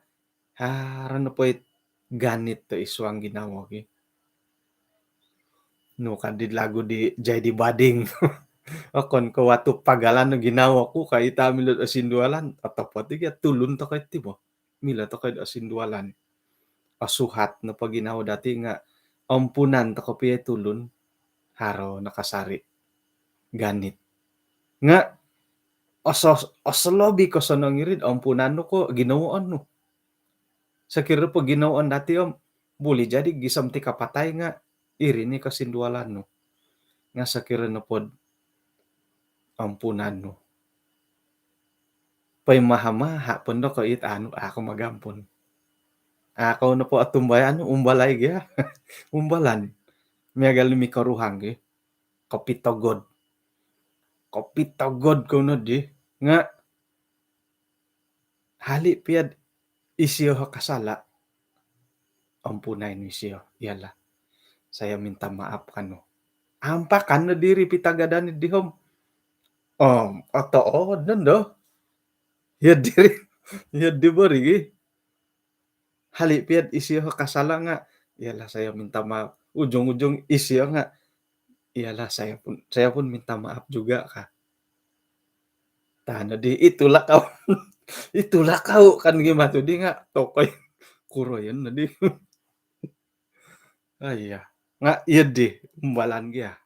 haro nopo it ganit do isuang ginawo ki. Nu kaddi lagu di J D Bading. Okon ko watu pagalan no ginawo ku ka, ita' milo'd osindualan, otopot i' gia tulun toko iti bo. Milo toko id osindualan. Osuhat nopo ginawo dati' nga' ampunan toko pia i tulun, haro no kasari' ganit. Nga' oso-, osolobi kosonong iri'd ampunan nu ko ginawoon nu. Sokiro po ginawoon dati' om, buli jadi gisom ti kapatai nga' iri ni kosindualan nu. Nga' sokiro nopod ampunan nu, poimaha-maha' pondo ko it anu, a' ko magampun. A' ko nopo otumbayaan, umbalai gia. Umbalan. Miagal ni mikoruhang gi. Kopitogod. Kopitogod kou noddi. Nga' hali' pia'd isio o kasala', ampunai nu isio. Iyalah. Saya minta maaf kanu. Ampakan no diri pitagadan di hom. Om, oto odon do. Iyo diri, iyo di bori gi. Hali piad isio kasala nga, iyalah saya minta maaf. Ujung-ujung isio nga, iyalah saya pun, saya pun minta maaf juga kah. Tano di, itulah kau. Itulah kau kan gimana tu di nga, tokoi. Kuroyon no di. Ah, iya. Nga, iya di, umbalan gia.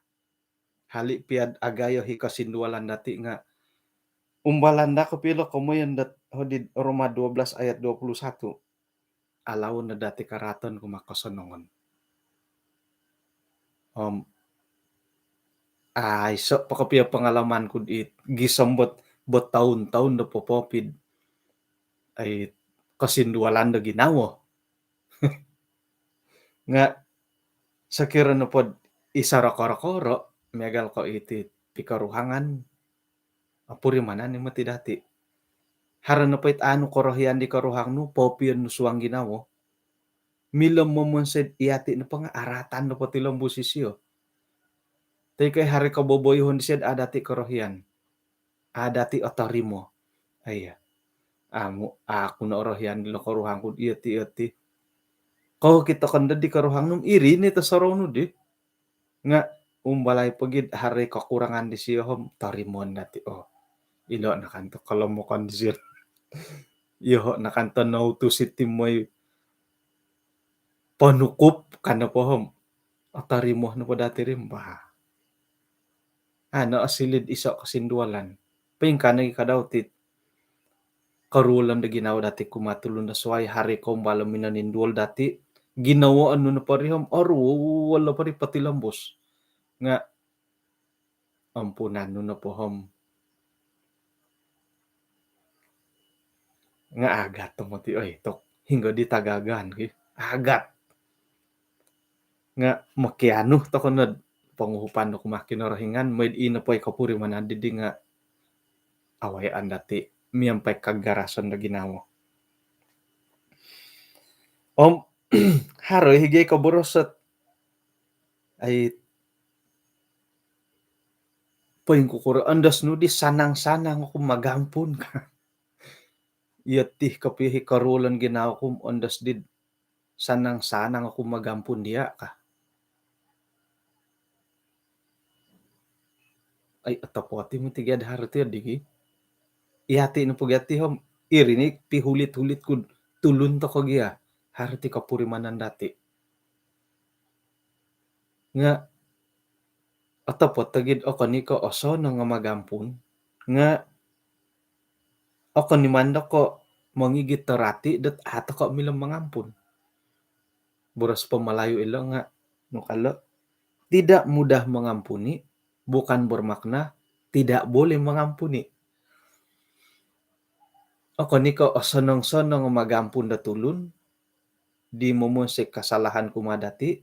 Hali piad agayo hi kosindualan dati nga, umbalan da kopio komoyon dot hodi Roma dua belas ayat dua puluh satu. Alaun no dati karaatan kumaa kosonongon. Om, aiso po kopio pengalaman ku di gisom bot, bot taun-taun do popopid. Ai, kosindualan do ginawo. Nga, sokiro nopod isaro koro-koro, miagal ko iti pikoruhangan, opurimanan ni moti dati. Haro nopo it anu korohian di koruhang nu, popion nu suang ginawo. Milo momonsoi iyati nopo nga aratan nopo tilombus isio. Toi ko haro koboboyoon disio a dati korohian. A dati otorimo. Aiya. Amu, aku no orohian dilo koruhang ku, iyo ti, iyo ti. Kokito kondo di koruhang nu om iri ni tosorou nu di. Nga umbalai po gid haro kokurangan disio om torimoon dati. Oh, ilo nakanto kolomokon disio. Iyo nakanto noutus iti moi ponukup kano po om. Otorimo nopo dati ri om bah. Ano osilid iso kosindualan. Poingkaa nogi kadau ti koruolan do ginawo dati kumaa tulun do suai, haro kombalo minoninduol dati. Ginawo anu nopo ri om oruol nopo ri potilombus. Nga ampunan nu nopo om. Nga agat tomoti, oi, tok. Hinggo di tagagan ki. Agat. Nga mokianu toko nod ponguhupan do kumaa Kinorohingan, moid ino poi kopurimanan didi nga awayaan dati miampai kagarasan do ginawo. Om, haro i higi koboros ot, ai, poingkukuro, ondos nu di sanang-sanang oku magampun. Iyo ti kopio hi koruolan ginawo ku om ondos di sanang-sanang oku magampun dia kah. Ai, otopot i moti gia do haro ti digi. Iyati nopo gia ti om iri ni pihulit-hulit ku tulun toko gia. Haro ti kopurimanan dati. Nga otopot togid okon i ko osonong o magampun. Nga okon i mando ko mongigit do rati dot a toko milo mangampun. Boros po Malayu ilo nga, nu ka lo, tidak mudah mengampuni bukan bermakna tidak boleh mengampuni. Okon i ko osonong-sonong o magampun do tulun di momonsoi kasalahan kumaa dati,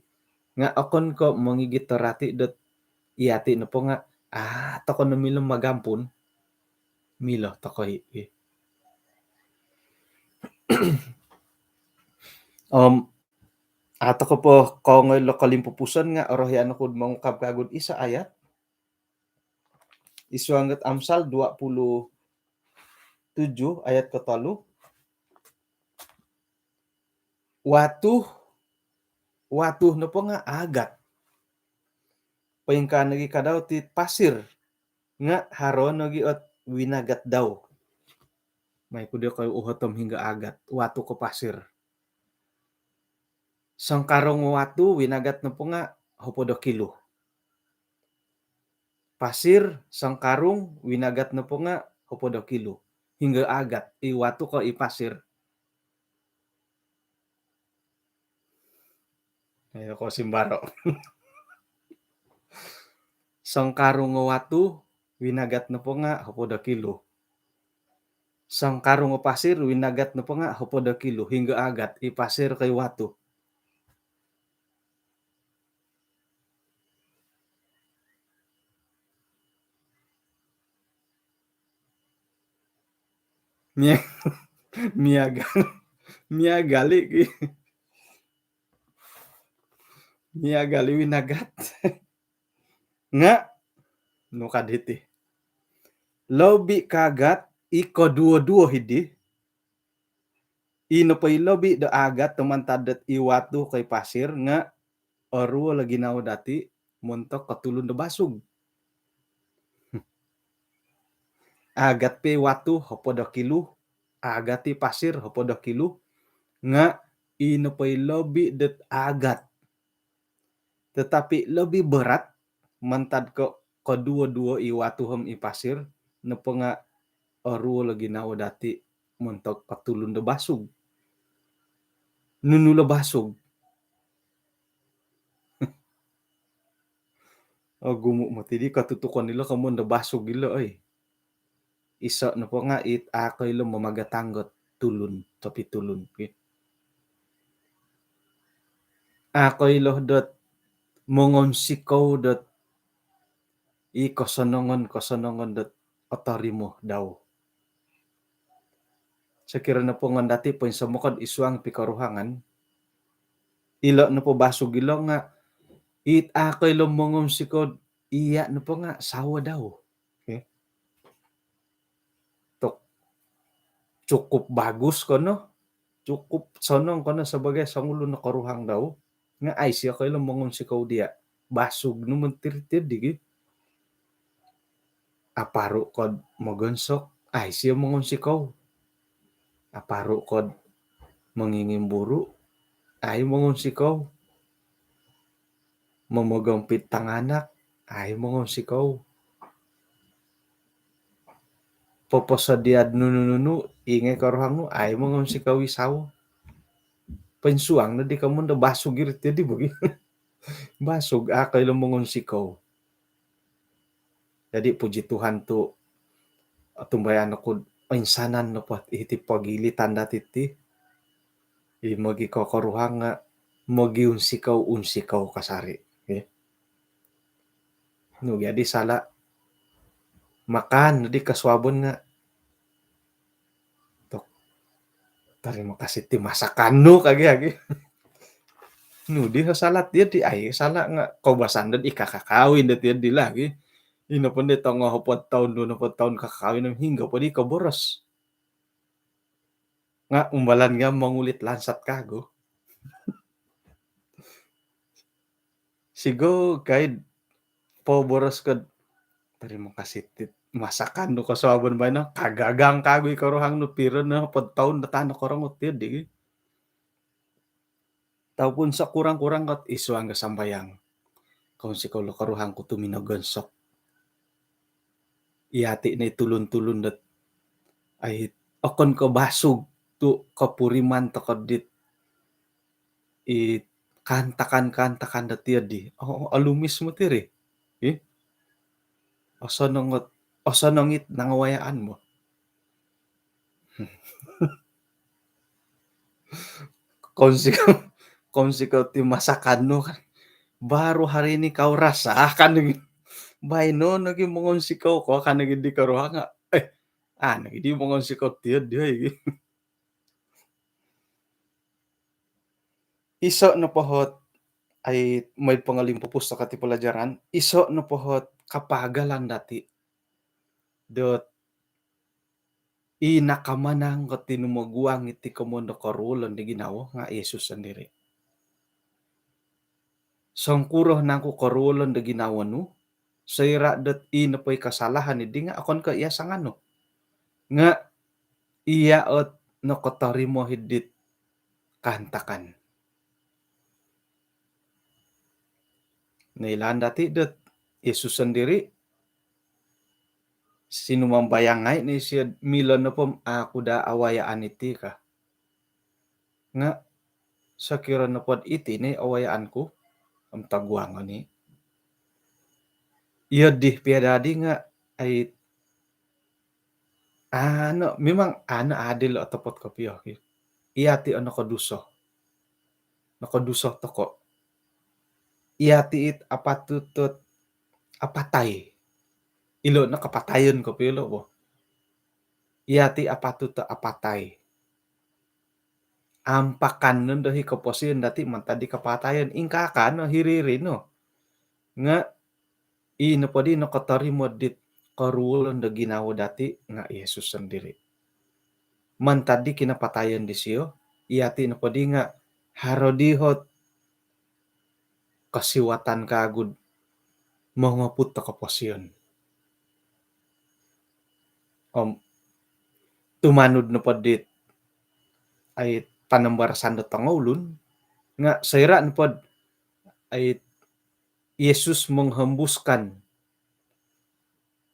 nga okon ko mongigit do rati dot iyati nopo nga, ah, toko no milo magampun. Milo toko i. Om, a toko po kongoi lo kolimpupuson nga orohian oku do mongukab kagu do iso ayat. I suang dot Amsal dua puluh tujuh ayat kotolu. Watu, watu nopo nga agat. Poingkaa nogi kadau ti pasir nga haro nogi ot winagat dau. Mai ku dio koi uhot om hinggo agat, watu ko pasir. Songkarung watu winagat nopo nga hopod o kilo. Pasir, songkarung winagat nopo nga hopod o kilo. Hinggo agat, i watu ko i pasir. Ayo ko simbaro. Songkarung o watu winagat nopo nga hopod o kilo. Songkarung o pasir winagat nopo nga hopod o kilo. Hinggo agat, i pasir ko i watu. Mia-, miagal, miagal i ki. Miagal i winagat. Nga' nu kad hiti, lobi kaagat i koduo-duo hidi. I nopo i lobi do agat do mantad dot i watu ko i pasir nga' oruol o ginawo dati' montok ko tulun do basug. Agat po i watu hopod o kilu, agat i pasir hopod o kilu, nga' i nopo i lobi dot agat, tetapi lobi berat mantad ko koduo-duo i watu om i pasir nopo nga' oruol o ginawo dati' montok ko tulun do basug. Nunu lo basug? Ogumu' moti di kotutukon ilo komoyon do basug ilo, oi. Iso' nopo nga' it a' koilo mamagatang dot tulun, topi tulun, ki. A' koilo dot mongounsikou dot i kosonongon-kosonongon dot otorimo dau. Sokiro nopo ngon dati' poinsomokod i suang pikoruhangan, ilo' nopo basug ilo' nga' it a' koilo mongounsikou, iya' nopo nga' sawo dau. Okey. Tok, cukup bagus kono, cukup sonong kono sabagai songulun o koruhang dau, nga' ai sio koilo mongounsikou diya'. Basug no moti ri tiyo digi. Aparu' kod mogonsok, ai sio mongounsikou. Aparu' kod mongingimburu', ai mongounsikou. Momogompit tanganak, ai mongounsikou. Poposodia'd nunu-nunu, ingai koruhang nu, ai mongounsikou i sawo. Poinsuang no di komoyon do basug iri tiyo di bogi. Basug a' koilo mongounsikou. Jadi puji Tuhan tu' otumbayaan oku'd oinsanan nopo iti pogilitan dati' ti, i mogikokoruhang nga' mogiunsikou-unsikou kasari', okey. Nu jadi sala', makan di kosuabon nga' tok, tarimo kasih ti masakan nu kagi-agi. Nu di sala' tiyo di, ai sala' nga' koubasan dot i kakakawin dot tiyo di lagi. Ino po di tongo hopod toun, duo nopod toun kakawin, hinggo po di koboros. Nga' umbalan nga' mongulit lansat kagu. Sigo kaid poboros kod, tarimo kasih tit masakan nu kosuabon baino, kagagang kagu i koruhang nu piro no hopod toun do tano korongot tiyo di. Ataupun sekurang-kurang kot i suang do sambayang, kounsikou lo koruhang ku tu' minogonsok. Iyati' no i tulun-tulun dot ai okon ko basug tu' kopuriman toko dit i kaantakan-kaantakan dot tiyo di. Oo, olumis moti ri. Ih. Osonong ot, osonong it nangawayaan bo. Kounsikou, kounsikou ti masakan nu kan. Baru hari ini kau rasakan lagi. Baino nogi mongounsikou ko kan lagi di koruhang nga'. Eh, a' nogi di mongounsikou tiyo di, oi. Iso' nopo hot, ai, mooi pongolimpupus toko ti pelajaran, iso' nopo hot kapaagalan dati' dot i nakamanang ko tinumoguang iti komoyon do koruolon do ginawo nga' Yesus sondiri'. Songkuro nangku koruolon do ginawo nu, soira' dot i nopo i kasalahan iddi nga' okon ko' iya sanganu. Nga' iya ot nokotorimo hiddit kaantakan. Noilaan dati' dot Yesus sondiri' sinumambayang ngai' ni siyo'd milo nopo om aku daa awayaan iti ka. Nga' sokiro nopod iti ni awayaan ku om toguangon i'. Iyo di piya dadi nga' ai, ano, memang ano adil o topot kopio ki. Iyati' o nokoduso. Nokoduso toko'. Iyati' it apatut dot apatai. Ilo' no kapatayon kopio ilo' bo. Iyati' apatut dot apatai. ampakan nondo i koposion dati mantad di kapatayon, ingkaa no hiri-hiri no. Nga i nopo di nokotorimo dit koruolon do ginawo dati nga Yesus sondiri. Mantad di kinapatayon disio, yati nopo di nga haro di ot kosiwatan kagu do mongoput do koposion. Om tumanud nopo dit ai panambarasan do tongoulun, nga soira nopo dit ai Yesus menghembuskan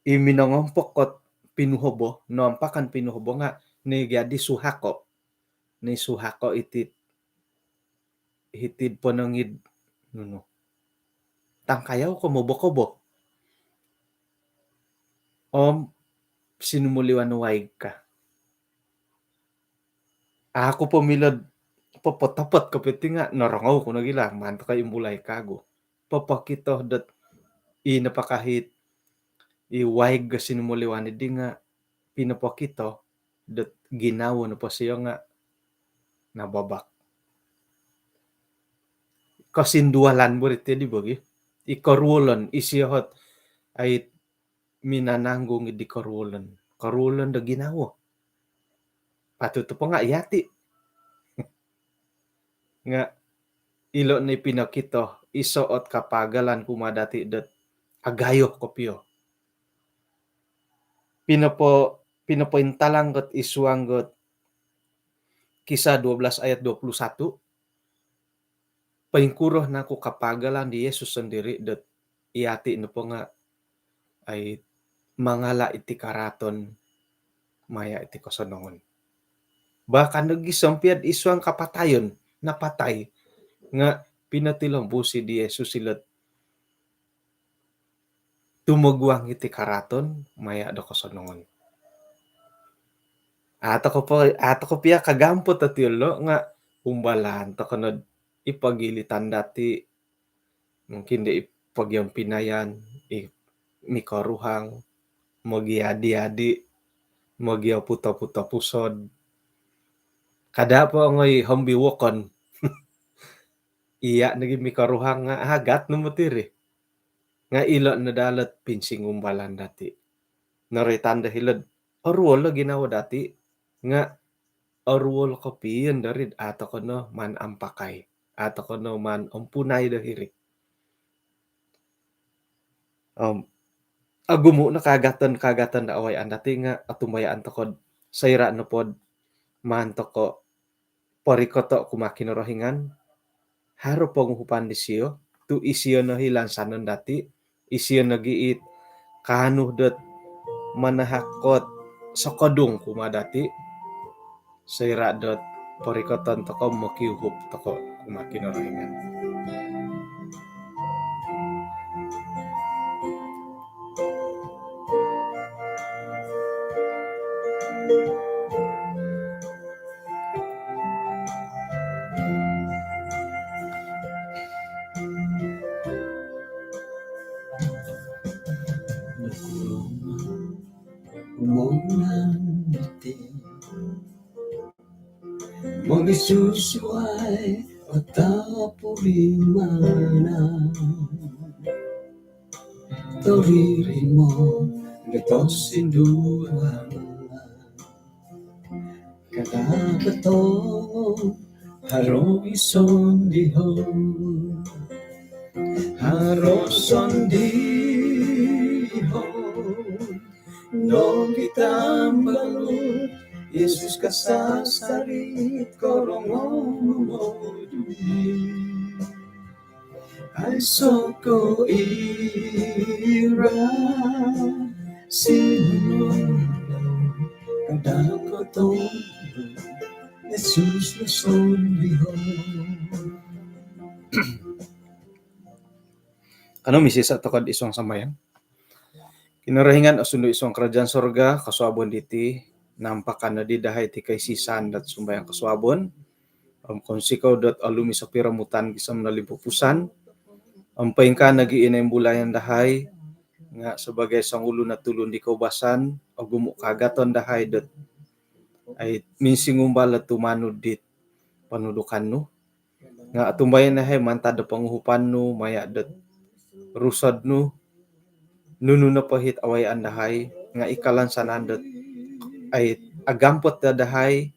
i minongompok ot pinuhobo, noampakan pinuhobo nga ni gia di suhako. Ni suhako iti, hiti ponong id nunu. Tangkayau ko mobokobo. Om sinumuliwan waig ka. Aku po milo do popotopot kopiti nga norongou ku nogi lah, maan toko imbulai kagu. Popokito dot i napakahit i waig ga sinumuliwan di nga pinopokito dot ginawo nopo sio nga nababak. Kosindualan bo ri ti di bogi. I koruolon, isio ot ai minananggung di koruolon. Koruolon do ginawo. Patut po nga yati. Nga ilo ni pinokito, iso ot kapagalan kumaa dati dot agayo kopio. Pinopo, pinopointalang got id suang got Kisah dua belas ayat dua puluh satu. Poingkuro naku kapagalan di Yesus sondiri dot yati nopo nga ai mangala iti karaaton maya iti kosonongon. Bahkan nogi sompiad id suang kapatayon, napatai, nga pinotilombus di Yesus ilo do tumoguang iti karaaton maya do kosonongon. Ato ko po, ato ko pia kagampot ati ilo nga umbalan toko no ipagilitan dati, mungkin di ipagiampinayan, i mikoruhang, mogiadi-adi, mogioput-oput pusod. Kada po ongoi hombi wokon. Iya nogi mikoruhang nga agat no moti ri. Nga ilo no daa lot pinsingumbalan dati. Noroitan do hilo do oruol o ginawo dati nga oruol kopio dari ato kono maan ampakai, ato kono maan ompunai do hiri. Om ogumu no kaagaton-kaagaton do awayaan dati nga otumbayaan toko do soira nopo do maan toko porikoto kumaa Kinorohingan, haro ponguhupan disio, tu isio no i lansanon dati, isio nogi it kaanu dot manahak ot sokodung kumaa dati, soira dot porikoton toko mokiuhup toko kumaa Kinorohingan. Mongisusuai o tapurimanan, toririmo do tosindualan. Kada batongo haro i sondiho, haro sondiho. Nogi tambalut Yesus kasasarit korongou momodui. Aiso ko ira sinumonu kada kotondo Yesus no sondiho. Kano misisa toko id suang sambayang. Kinorohingan osundu id suang kerajaan sorga, kosuabon diti nampakan nodi dahai ti kaisisan dot sumbayang kosuabon. Om kounsikou dot olumis o piromutan gisom no limpupusan. Om poingkaa nogi ino imbulayan dahai nga sabaagi songulun o tulun di koubasan, ogumu kaagaton dahai dot ai minsingumbal o tumanud dit ponudukan nu. Nga' otumbayaan dahai mantad do ponguhupan nu maya' dot Rusod nu, nunu nopo hit awayaan dahai nga' i kalansanan dot ai agampot daa dahai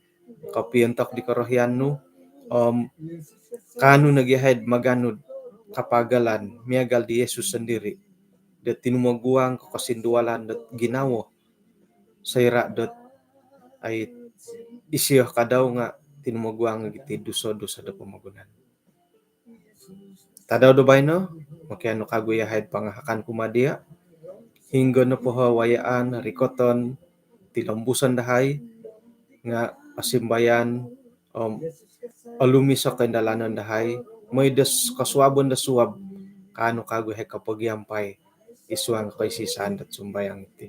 kopiontok di korohian nu, om kaanu nogi' yahai'd maganud kapaagalan miagal di Yesus sondiri' dot tinumoguang ko kosindualan dot ginawo soira' dot ai isio kadau nga' tinumoguang nogi' ti dusa-dusa do pomogunan. Tadau do baino, mokianu kagu yahai'd pangahakan kumaa diya', hinggo nopo o wayaan, rikoton, tilombuson dahai, nga' osimbayan, om olumis o koindalanon dahai, moi do kosuabon do suab, kaanu kagu yahai kopogiampai, id suang koisisaan dot sumbayang iti.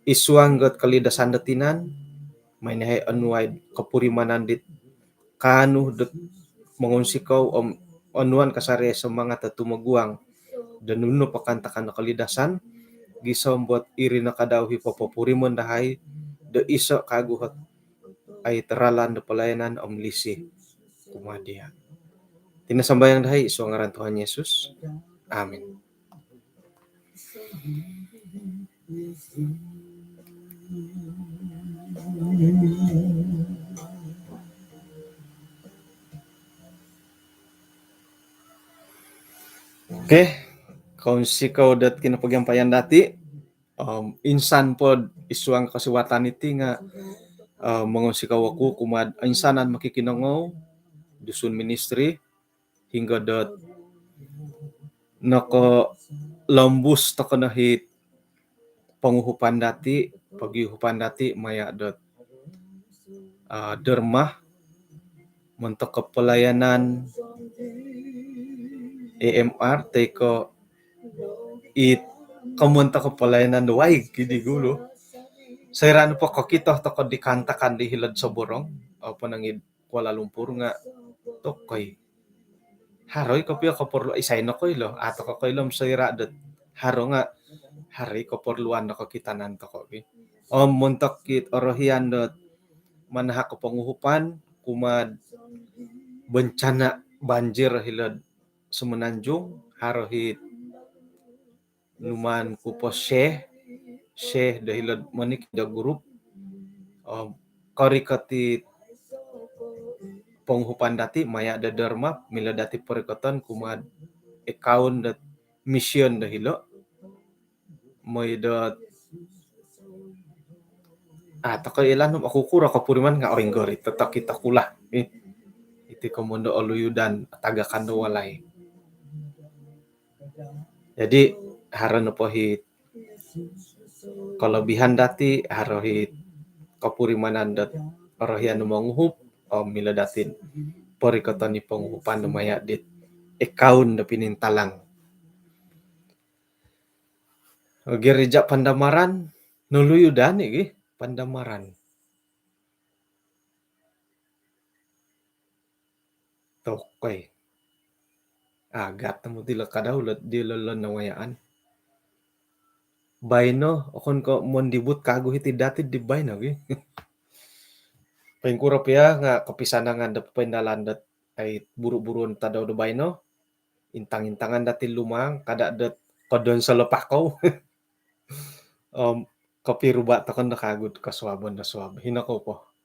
Id suang dot kolidasan dot tinan, mai no yahai onuai'd kopurimanan dit kaanu dot mongunsikou om onuan kasari semangat do tumoguang do nunu nopo kaantakan do kolidasan, gisom dot iri no kadau i popopurimon dahai do iso' kagu ot ai ralan do palayanan om lisi kumaa diya'. Iti no sambayang dahai id suang ngaran Tuhan Yesus. Amin. Okey, kounsikou dot kinopogiampayan dati'. Om insan pod id suang kosiwatan iti nga', om mongounsikou oku kumaa'd insanan mokikinongou, Dusun Ministry, hinggo dot nokolombus toko' no hit ponguhupan dati', pogiuhupan dati' maya' dot, ah, derma montok kopolayanan A M R toi ko' it komontok kopolayanan do waig ki di gulu. Soira' nopo kokito toko' di kaantakan di hilo'd Soborong, apa nangid Kuala Lumpur nga' tokoi. Haro i kopio koporlu-, isai nokoilo, a' toko koilo om soira' dot haro nga' haro i koporluan do kokitanan toko' ki. Om montok it orohian dot manahak o ponguhupan kumaa'd bencana banjir hilo'd Semenanjung, haro hit numaan ku po share, share do hilo'd monik do group. Om korikot i ponguhupan dati' maya' do derma, milo dati' porikoton kumaa'd account dot mission do hilo'. Moi dot, ah, toko' ilaan om oku kuro kopuriman nga' oinggori totokito ku lah. Eh, iti komoyon do oluyudan tagakan do walai. Jadi, haro nopo hit kolobihan dati', haro hit kopurimanan dot orohian do monguhup, om milo dati' porikoton i ponguhupan do maya' dit account do pinintalang. Gereja Pandamaran, noluyudan i' gi, Pandamaran. Tokoi. Agat no moti lo kadau lo di lo nawayaan. Baino, okon ko' mondibut kagu hiti dati' di baino gi. Poingkuro pia nga' kopisanangan do popoindalan dot ai buru-buruon tadau do baino. Intang-intangan dati' lumang, kada' dot kodon solopakou. Om kopiruba' tokon do kagu'd kosuabon do suab. Hino kou po.